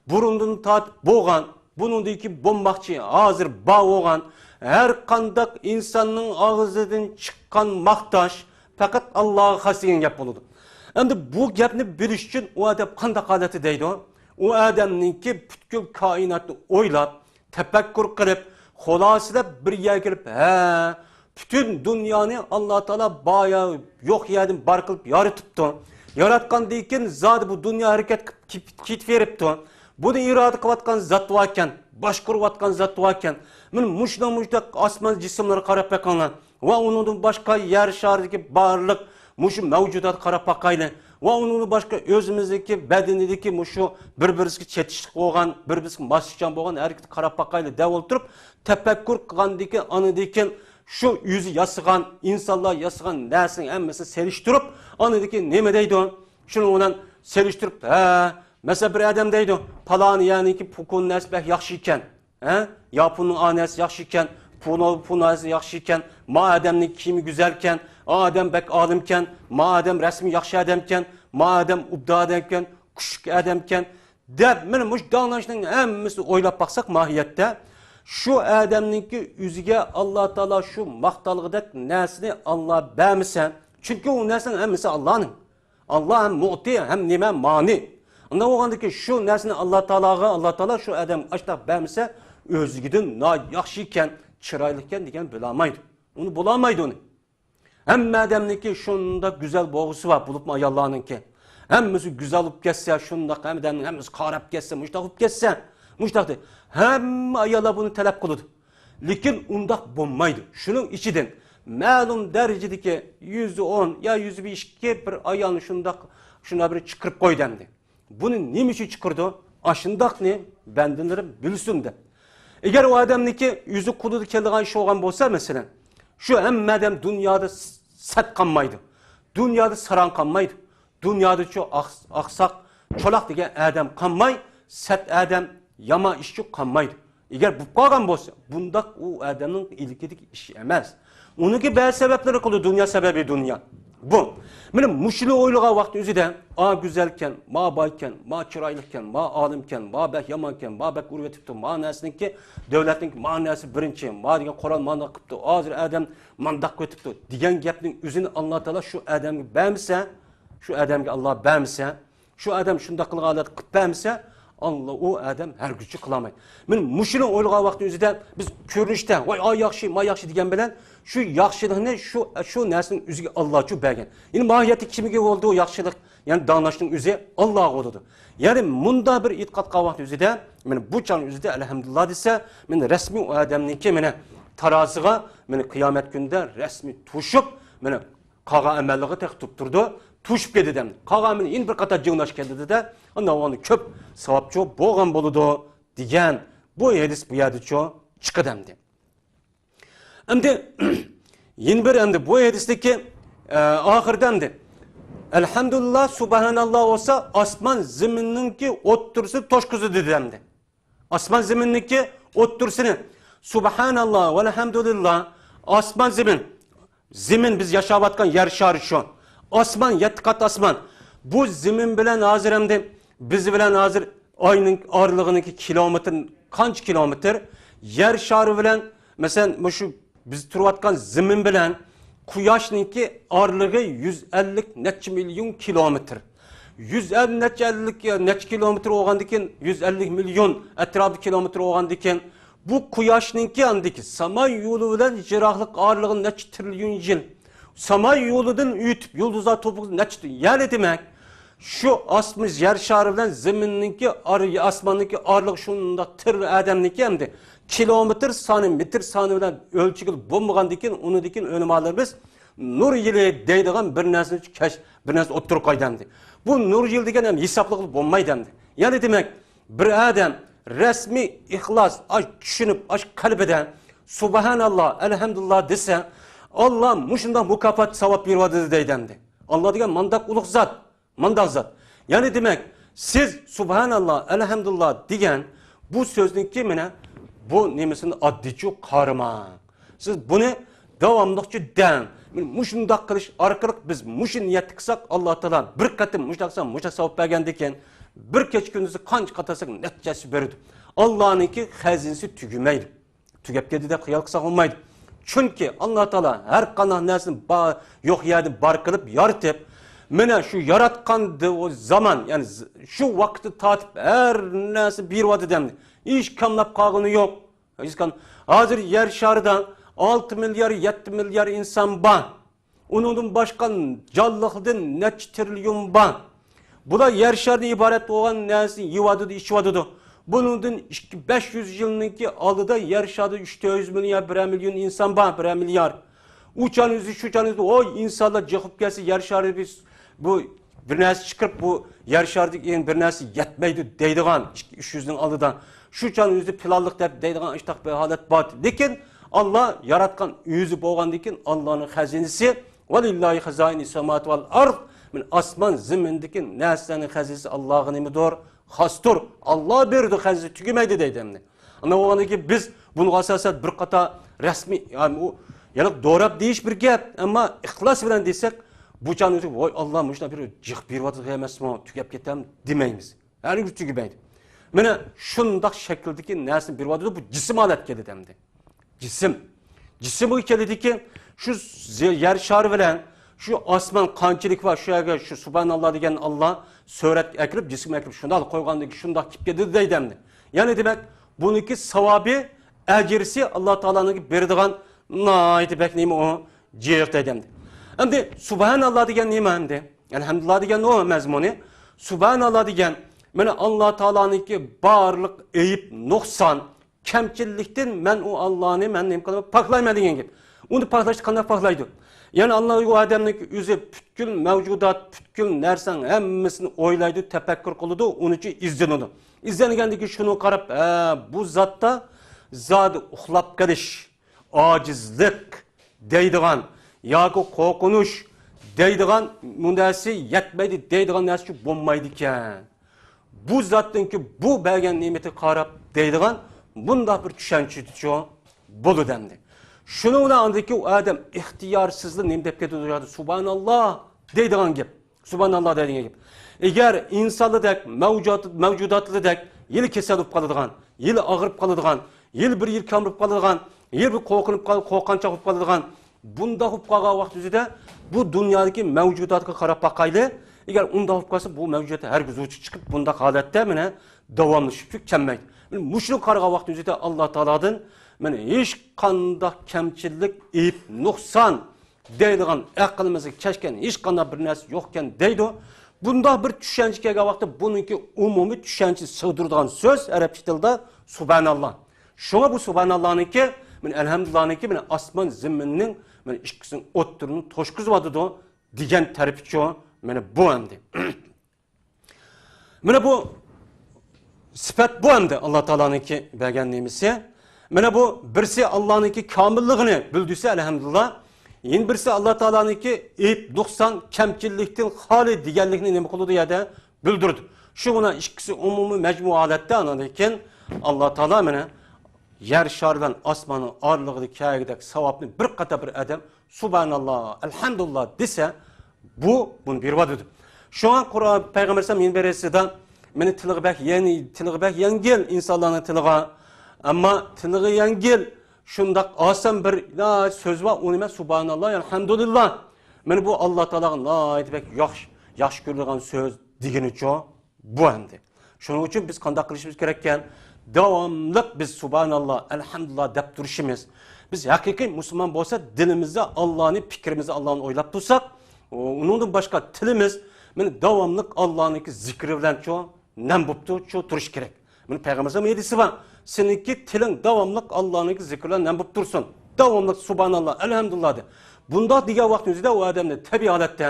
بۇرۇندىن تارتىپ بولغان، بۇنىڭدىن كېيىن بولماقچى، ھازىر بار بولغان ھەر قانداق ئىنساننىڭ ئاغزىدىن چىققان ماختاش پەقەت ئاللاغا خاس دېگەن گەپ بولىدۇ. ئەمدى بۇ گەپنى بىلىش ئۈچۈن ئۇ ئادەم قانداق ھالەتتە دەيدۇ؟ ئۇ ئادەمنىڭكى پۈتكۈل كائىناتنى ئويلاپ، تەپەككۇر قىلىپ، خۇلاسىلەپ بىر يەرگە كېلىپ، ھە، پۈتۈن دۇنيانى ئاللا تائالا بايا يوق يەردىن بار قىلىپ يارىتىپتۇ. ياراتقاندىن كېيىن زادى بۇ دۇنيا ھەرىكەت قىلىپ كېتىپ، كېتىۋېرىپتۇ. بۇنى ئىرادە قىلىۋاتقان زات باركەن، باشقۇرۇۋاتقان زات باركەن. مانا مۇشۇنداق، مۇشۇنداق ئاسمان جىسىملىرىغا قاراپ بېقىڭلار. ۋە ئۇنىڭدىن باشقا يەر شارىدىكى بارلىق مۇشۇ مەۋجۇداتقا قاراپ باقايلى. ۋە ئۇنىڭدىن باشقا ئۆزىمىزدىكى بەدىنىدىكى مۇشۇ بىر-بىرىسىگە چېتىشلىق بولغان، بىر-بىرىسىگە ماسلىشىشچان بولغان ھەرىكەتكە قاراپ باقايلى دەپ ئولتۇرۇپ، تەپەككۇر قىلغاندىكىن، ئاندىن كېيىن شۇ ئۆزى ياسىغان، ئىنسانلار ياسىغان نەرسىنىڭ ھەممىسىنى سېلىشتۇرۇپ، ئاندىن كېيىن نېمە دەيدۇ؟ شۇنىڭ بىلەن سېلىشتۇرۇپ، ھە، مەسىلەن، بىر ئادەم دەيدۇ، پالان يەرنىڭكى پۇكۇن نەرسە بەك ياخشى ئىكەن. ھە؟ ياپوننىڭ ئا نەرسە ياخشى ئىكەن، پۇنو پۇ نەرسە ياخشى ئىكەن، ما ئادەمنىڭ كىيىمى گۈزەلكەن، ئا ئادەم بەك ئالىمكەن، ما ئادەم رەسمى ياخشى ئادەمكەن، ما ئادەم ئوبدان ئادەمكەن، كۈچلۈك ئادەمكەن دەپ، مانا مۇشۇ داڭلاشنىڭ ھەممىسىنى ئويلاپ باقساق، ماھىيەتتە شۇ ئادەمنىڭكى ئۆزىگە ئاللا تائالا شۇ ماختالغۇدەك نەرسىنى ئاللا بەرمىسە، چۈنكى ئۇ نەرسىنىڭ ھەممىسى ئاللانىڭ. ئاللا ھەم مۇئتى، ھەم نېمە؟ مانى. ئۇنداق بولغاندىكىن شۇ نەرسىنى ئاللا تائالاغا، ئاللا تائالا شۇ ئادەمگە ئاشتاق بەرمىسە، ئۆزلۈكىدىن ناھايىتى ياخشى ئىكەن، چىرايلىق ئىكەن دېگەن بولالمايدۇ. ئۇنى بولالمايدۇ ئۇنى. ھەممە ئادەمنىڭكى شۇنداق گۈزەل بولغۇسى بار، بولۇپمۇ ئاياللارنىڭكى. ھەممىسى گۈزەل بولۇپ كەتسە، شۇنداق ھەممە ئادەمنىڭ ھەممىسى قاراپ كەتسە، مۇشتاق بولۇپ كەتسە، مۇشتاق دەيدۇ. ھەممە ئاياللار بۇنى تەلەپ قىلىدۇ. لېكىن ئۇنداق بولمايدۇ. شۇنىڭ ئىچىدىن مەلۇم دەرىجىدىكى يۈزدە ئون يا يۈزدە بەش بىر ئايالنى شۇنداق، شۇنداق بىر چىقىرىپ قويدى ئەمدى. بۇنى نېمە ئۈچۈن چىقىرىدۇ؟ ئاشۇنداقنى بەندىلىرىم بىلسۇن دەپ. ئەگەر ئۇ ئادەمنىڭكى ئۆزى قولىدا كېلىدىغان ئىش بولغان بولسا، مەسىلەن، شۇ ھەممە ئادەم دۇنيادا سەت قالمايدۇ. دۇنيادا ساراڭ قالمايدۇ. دۇنيادىچۇ ئاق-، ئاقساق، چولاق دېگەن ئادەم قالماي، سەت ئادەم، يامان ئىشچۇ قالمايدۇ. ئەگەر بولۇپ قالغان بولسا، بۇنداق ئۇ ئادەمنىڭ ئىلكىدىكى ئىشى ئەمەس. ئۇنىڭكى بەزى سەۋەبلىرى قىلىدۇ، دۇنيا سەۋەبى دۇنيا. بۇ. مانا مۇشۇنى ئويلىغان ۋاقىت ئۆزىدە، ئا گۈزەلكەن، ما بايكەن، ما چىرايلىقكەن، ما ئالىمكەن، ما بەك يامانكەن، ما بەك ئۇرۇۋېتىپتۇ، ما نەرسىنىڭكى، دۆلەتنىڭكى ما نەرسە بىرىنچى، ما دېگەن قورال مانداق قىپتۇ، ھازىر ئادەم مانداق قىلىۋېتىپتۇ دېگەن گەپنىڭ ئۆزىنى ئاللا تائالا شۇ ئادەمگە بەرمىسە، شۇ ئادەمگە ئاللا بەرمىسە، شۇ ئادەم شۇنداق قىلغان ھالەتتە قىلىپ بەرمىسە، ئاللا، ئۇ ئادەم ھەرگىزچە قىلالمايدۇ. مەن مۇشۇنى ئويلىغان ۋاقتىم ئۆزىدە بىز كۆرۈنۈشتە، ۋاي، ئا ياخشى، ما ياخشى دېگەن بىلەن شۇ ياخشىلىقنى شۇ، شۇ نەرسىنىڭ ئۆزىگە ئاللاچۇ بەرگەن. يەنى ماھىيەتتە كىمگە بولىدۇ ئۇ ياخشىلىق؟ يەنى داڭلاشنىڭ ئۆزى ئاللاغا بولىدۇ. يەنى مۇنداق بىر ئېتىقاد قىلغان ۋاقىت ئۆزىدە، مانا بۇ چاغنىڭ ئۆزىدە ئەلھەمدۇلىللا دېسە، مانا رەسمىي ئۇ ئادەمنىڭكى مانا تارازىغا مانا قىيامەت كۈنىدە رەسمىي توشۇپ، مانا قالغان ئەمەللىرىگە تېخى تۇرۇپ تۇرىدۇ، توشۇپ كېتىدۇ ئەمدى. قالغان ئەمەل يەنە بىر قاتار جىڭناش كېلىدۇ-دە، ئاندىن ئۇنى كۆپ ساۋابچۇ بولغان بولىدۇ دېگەن بۇ ھەدىس بۇ يەردىچۇ چىقىدۇ ئەمدى. ئەمدى يەنە بىر ئەمدى بۇ ھەدىستىكى، ئە، ئاخىرىدا ئەمدى، ئەلھەمدۇلىللا، سۇبھاناللا بولسا، ئاسمان زېمىننىڭكى ئوتتۇرىسى توشقۇزىدۇ دېدى ئەمدى. ئاسمان زېمىننىڭكى ئوتتۇرىسىنى، سۇبھاناللا ۋەلھەمدۇلىللا، ئاسمان زېمىن، زېمىن بىز ياشاۋاتقان يەر شارى شۇ. ئاسمان، يەتتە قات ئاسمان. بۇ زېمىن بىلەن ھازىر ئەمدى، بىز بىلەن ھازىر ئاينىڭ ئارىلىقىنىڭكى كىلومېتىر قانچە كىلومېتىر؟ يەر شارى بىلەن، مەسىلەن، مۇشۇ بىز تۇرۇۋاتقان زېمىن بىلەن قۇياشنىڭكى ئارىلىقى يۈز ئەللىك نەچچە مىليون كىلومېتىر. يۈز ئەللىك نەچچە ئەللىك، نەچچە كىلومېتىر بولغاندىكىن، يۈز ئەللىك مىليون ئەتراپىدا كىلومېتىر بولغاندىكىن، بۇ قۇياشنىڭكى ئاندىكى سامان يولى بىلەن يىراقلىق ئارىلىقى نەچچە تىرىليون يىل. سامان يولىدىن ئۆتۈپ، يۇلدۇزلار توپىسى نەچچە، يەنى دېمەك، شۇ ئاسمىش يەر شارى بىلەن زېمىننىڭكى ئار-، ئاسماننىڭكى ئارىلىقى شۇنداق تىرىليون ئادەمنىڭكى ئەمدى كىلومېتىر سانى، مېتىر سانى بىلەن ئۆلچىگىلى بولمىغاندىكىن، ئۇنىڭدىكىن ئۆلىمالىرىمىز نۇر يىلى دەيدىغان بىر نەرسىنى كەش-، بىر نەرسە ئوتتۇرىغا قويدى ئەمدى. بۇ نۇر يىلى دېگەن ھەم ھېسابلىقلىق بولمايدۇ ئەمدى. يەنى دېمەك، بىر ئادەم رەسمىي ئىخلاس، ئاش چۈشىنىپ، ئاش قەلبىدە سۇبھاناللا، ئەلھەمدۇلىللا دېسە، ئاللا مۇشۇنداق مۇكاپات، ساۋاب بېرىۋاتىدۇ دەيدۇ ئەمدى. ئاللا دېگەن مانداق ئۇلۇغ زات، مانداق زات. يەنى دېمەك، سىز سۇبھاناللا، ئەلھەمدۇلىللا دېگەن بۇ سۆزنىڭكى مانا بۇ نېمىسىنى ئاددىيچۇ قارىماڭ. سىز بۇنى داۋاملىقچە دەڭ. مانا مۇشۇنداق قىلىش ئارقىلىق بىز مۇشۇ نىيەتتە قىلساق، ئاللا تائالا بىر قېتىم مۇشۇنداق قىلساق، مۇشۇنداق ساۋاب بەرگەندىكىن، بىر كېچە كۈندۈزى قانچە قاتارساق نەتىجىسى بېرىدۇ. ئاللانىڭكى خەزىنىسى تۈگىمەيدۇ. تۈگەپ كەتتى دەپ خىيال قىلساق بولمايدۇ. چۈنكى ئاللا تائالا ھەر قانداق نەرسىنى بار، يوق يەردىن بار قىلىپ يارىتىپ، مانا شۇ ياراتقاندا ئۇ زامان، يەنى ز-، شۇ ۋاقىتتا تارتىپ ھەر نەرسە بېرىۋاتىدۇ ئەمدى. ھېچ كاملاپ قالغىنى يوق. ھېچ كام-، ھازىر يەر شارىدا ئالتە مىليار، يەتتە مىليار ئىنسان بار. ئۇنىڭدىن باشقا جانلىقلىدىن نەچچە تىرىليون بار. بۇلار يەر شارىدىن ئىبارەت بولغان نەرسىنى يېيىۋاتىدۇ، ئىچىۋاتىدۇ. بۇنىڭدىن ئىككى، بەش يۈز يىلنىڭكى ئالدىدا يەر شارىدا ئۈچ، تۆت يۈز مىليار، بىرەر مىليون ئىنسان بار، بىرەر مىليار. ئۇ چان ئۆزى، شۇ چان ئۆزى، ۋوي، ئىنسانلار جىقىپ كەتسە، يەر شارى بىز بۇ بىر نەرسە چىقىرىپ، بۇ يەر شارىدىكى بىر نەرسە يەتمەيدۇ دەيدىغان، ئىككى، ئۈچ يۈزنىڭ ئالدىدا شۇ چان ئۆزى پىلانلىق دەپ دەيدىغان ئاشتاق بىر ھالەت بار. لېكىن ئاللا ياراتقان ئۆزى بولغاندىكىن، ئاللانىڭ خەزىنىسى، ۋەلىللاھى خەزائىنۇ سەماۋاتى ۋەل ئەرز، مانا ئاسمان زېمىندىكى نەرسىلەرنىڭ خەزىنىسى ئاللاغا نېمىدۇر؟ خاستۇر. ئاللا بېرىدۇ، خەزىنىسى تۈگىمەيدۇ دەيدۇ ئەمدى. ئاندىن بولغاندىن كېيىن بىز بۇنىڭغا ئاساسەن بىر قاتار رەسمىي، يەنى ئۇ، يەنى دوراپ دېيىش بىر گەپ، ئەمما ئىخلاس بىلەن دېسەك، بۇ چاغنىڭ ئۆزى، ۋاي ئاللا، مۇشۇنداق بىر جىق بېرىۋاتىدۇ ئەمەسمۇ، تۈگەپ كېتەم دېمەيمىز. ھەرگىز تۈگىمەيدۇ. مانا شۇنداق شەكىلدىكى نەرسىنى بېرىۋاتىدۇ، بۇ جىسىم ھالەتكە كېلىدۇ ئەمدى. جىسىم. جىسىمغا كېلىدىكى شۇ زە-، يەر شارى بىلەن شۇ ئاسمان قانچىلىك بار، شۇ يەرگە شۇ سۇبھاناللا دېگەن ئاللا سۈرەتكە ئەكىرىپ، جىسىمغا ئەكىرىپ، شۇنداق قويغاندىن كېيىن شۇنداق كېلىپ كېتىدۇ دەيدۇ ئەمدى. يەنى دېمەك، بۇنىڭكى ساۋابى، ئەجرىسى ئاللا تائالانىڭكى بېرىدىغان ناھايىتى بەك نېمە ئۇ؟ جىق دەيدۇ ئەمدى. ئەمدى سۇبھاناللا دېگەن نېمە ئەمدى؟ ئەلھەمدۇلىللا دېگەن ئۇ مەزمۇنى. سۇبھاناللا دېگەن، مانا ئاللا تائالانىڭكى بارلىق ئەيىب، نۇقسان، كەمچىللىكتىن مەن ئۇ ئاللانى مەن نېمە قىلىمەن؟ پاكلايمەن دېگەن گەپ. ئۇنى پاكلاشنى قانداق پاكلايدۇ؟ يەنى ئاللا ئۇ ئادەمنىڭكى ئۆزى پۈتكۈل مەۋجۇدات، پۈتكۈل نەرسىنىڭ ھەممىسىنى ئويلايدۇ، تەپەككۇر قىلىدۇ، ئۇنىڭ ئۈچۈن ئىزدىنىدۇ. ئىزدەنگەندىن كېيىن شۇنىڭغا قاراپ، ھە، بۇ زاتتا زادى ئۇخلاپ قېلىش، ئاجىزلىق دەيدىغان ياكى قورقۇنچ دەيدىغان بۇ نەرسە يەتمەيدۇ دەيدىغان نەرسە بولمايدىكەن. بۇ زاتتىنكى بۇ بەرگەن نېمىتىگە قاراپ دەيدىغان بۇنداق بىر چۈشەنچىچۇ بولىدۇ ئەمدى. شۇنىڭ بىلەن ئاندىكى ئۇ ئادەم ئىختىيارسىزلا نېمە دەپ كېتىدۇ؟ سۇبھاناللا دەيدىغان گەپ. سۇبھاناللا دەيدىغان گەپ. ئەگەر ئىنسانلاردەك، مەۋجۇت-، مەۋجۇداتلاردەك يىلى كېسەل بولۇپ قالىدىغان، يىلى ئاغرىپ قالىدىغان، يىلى بىر يېرى كاملىپ قالىدىغان، يىلى بىر قورقۇنۇپ قال-، قورقۇنچاق بولۇپ قالىدىغان، بۇنداق بولۇپ قالغان ۋاقىت ئۆزىدە بۇ دۇنيادىكى مەۋجۇداتقا قاراپ باقايلى. ئەگەر ئۇنداق بولۇپ قالسا، بۇ مەۋجۇدات ھەرگىز ۋۇجۇدقا چىقىپ، بۇنداق ھالەتتە مانا داۋاملىشىپ كەلمەيدۇ. مانا مۇشۇنى قارىغان ۋاقتىمىزدا ئاللا تائالادىن مانا ھېچقانداق كەمچىلىك، ئەيىب، نۇقسان دەيدىغان، ئەقلىمىزگە كەچكەن ھېچقانداق بىر نەرسە يوقكەن دەيدۇ. بۇنداق بىر چۈشەنچە كەلگەن ۋاقىتتا بۇنىڭكى ئومۇمىي چۈشەنچىنى سىغدۇرىدىغان سۆز ئەرەبچە تىلدا سۇبھاناللا. شۇڭا بۇ سۇبھاناللانىڭكى، مانا ئەلھەمدۇلىللانىڭكى، مانا ئاسمان زېمىننىڭ مانا ئىككىسىنىڭ ئوتتۇرىنى توشقۇزۇۋاتىدۇ دېگەن تەرىپىچۇ، مانا بۇ ئەمدى. مانا بۇ سۈپەت بۇ ئەمدى ئاللا تائالانىڭكى بەرگەن نېمىسى. مانا بۇ بىرسى ئاللانىڭكى كامىللىقىنى بىلدۈرسە، ئەلھەمدۇلىللا. يەنە بىرسى ئاللا تائالانىڭكى ئەيىب، نۇقسان، كەمچىلىكتىن خالىي دېگەنلىكنى نېمە قىلىدۇ يەردە؟ بىلدۈرىدۇ. شۇ بىلەن ئىككىسى ئومۇمىي مەجمۇ ھالەتتە ئاندىن كېيىن ئاللا تائالا مانا يەر شارى بىلەن ئاسماننىڭ ئارىلىقىدا كەلگۈدەك ساۋابنى بىر قاتا بىر ئادەم سۇبھاناللا، ئەلھەمدۇلىللا دېسە، بۇ بۇنى بېرىۋاتىدۇ. شۇڭا قۇرئان پەيغەمبەر ئەلەيھىسسالام يەنە بىرسىدە، مېنى تىلغا بەك يەن-، تىلغا بەك يەڭگىل ئىنسانلارنىڭ تىلىغا، ئەمما تىلغا يەڭگىل شۇنداق ئاسان بىر سۆز بار، ئۇنى مەن سۇبھاناللا، ئەلھەمدۇلىللا. مانا بۇ ئاللا تائالاغا ناھايىتى بەك ياخشى، ياخشى كۆرىدىغان سۆز دېگىنىچۇ. بۇ ئەمدى. شۇنىڭ ئۈچۈن بىز قانداق قىلىشىمىز كېرەككەن؟ داۋاملىق بىز سۇبھاناللا، ئەلھەمدۇلىللا دەپ تۇرۇشىمىز. بىز ھەقىقىي مۇسۇلمان بولسا، دىلىمىزدا ئاللانى، پىكرىمىزدە ئاللانى ئويلاپ تۇرساق، ئۇنىڭدىن باشقا تىلىمىز مانا داۋاملىق ئاللانىڭكى زىكرى بىلەنچۇ نەم بوپتۇ، شۇ تۇرۇش كېرەك. مانا پەيغەمبەر ئەلەيھىسسالام ھەدىسى بار، سېنىڭكى تىلىڭ داۋاملىق ئاللانىڭكى زىكرى بىلەن نەم بوپ تۇرسۇن. داۋاملىق سۇبھاناللا، ئەلھەمدۇلىللا دە. بۇنداق دېگەن ۋاقتىمىزدا ئۇ ئادەمنى تەبىئىي ھالەتتە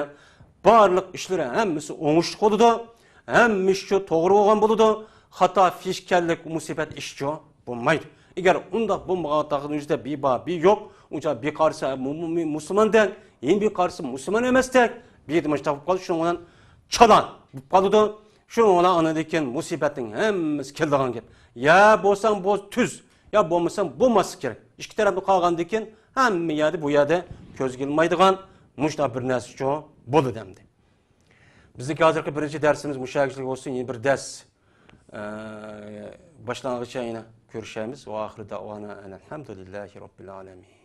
بارلىق ئىشلىرى ھەممىسى ئوڭۇشلۇق بولىدۇ. ھەممە ئىش شۇ توغرا بولغان بولىدۇ. خاتا، پېشكەللىك، مۇسىبەت ئىشچۇ بولمايدۇ. ئەگەر ئۇنداق بولمىغان تەقدىردە بىبار بىيوق، ئۇنچە بىر قارىسا مۇ-، مۇ-، مۇ-، مۇسۇلماندەك، يەنە بىر قارىسا مۇسۇلمان ئەمەستەك، بىردە مۇشۇنداق بولۇپ قالدى، شۇنىڭ بىلەن چالا بولۇپ قالىدۇ. شۇنىڭ بىلەن ئاندىن كېيىن مۇسىبەتنىڭ ھەممىسى كېلىدىغان گەپ. يا بولساڭ بول تۈز، يا بولمىساڭ بولماسلىق كېرەك. ئىككى تەرەپنى قالغاندىن كېيىن ھەممە يەردە بۇ يەردە كۆزگە ئىلمايدىغان مۇشۇنداق بىر نەرسىچۇ بولىدۇ ئەمدى. بىزنىڭكى ھازىرقى بىرىنچى دەرسىمىز مۇشۇ يەرگىچىلىك بولسۇن. يەنە بىر دەرس، ئە، باشلانغىچە يەنە كۆرۈشەيمىز. ۋە ئاخىرى دەئۋانا ئەنىل ھەمدۇلىللاھى رەببىل ئالەمىن.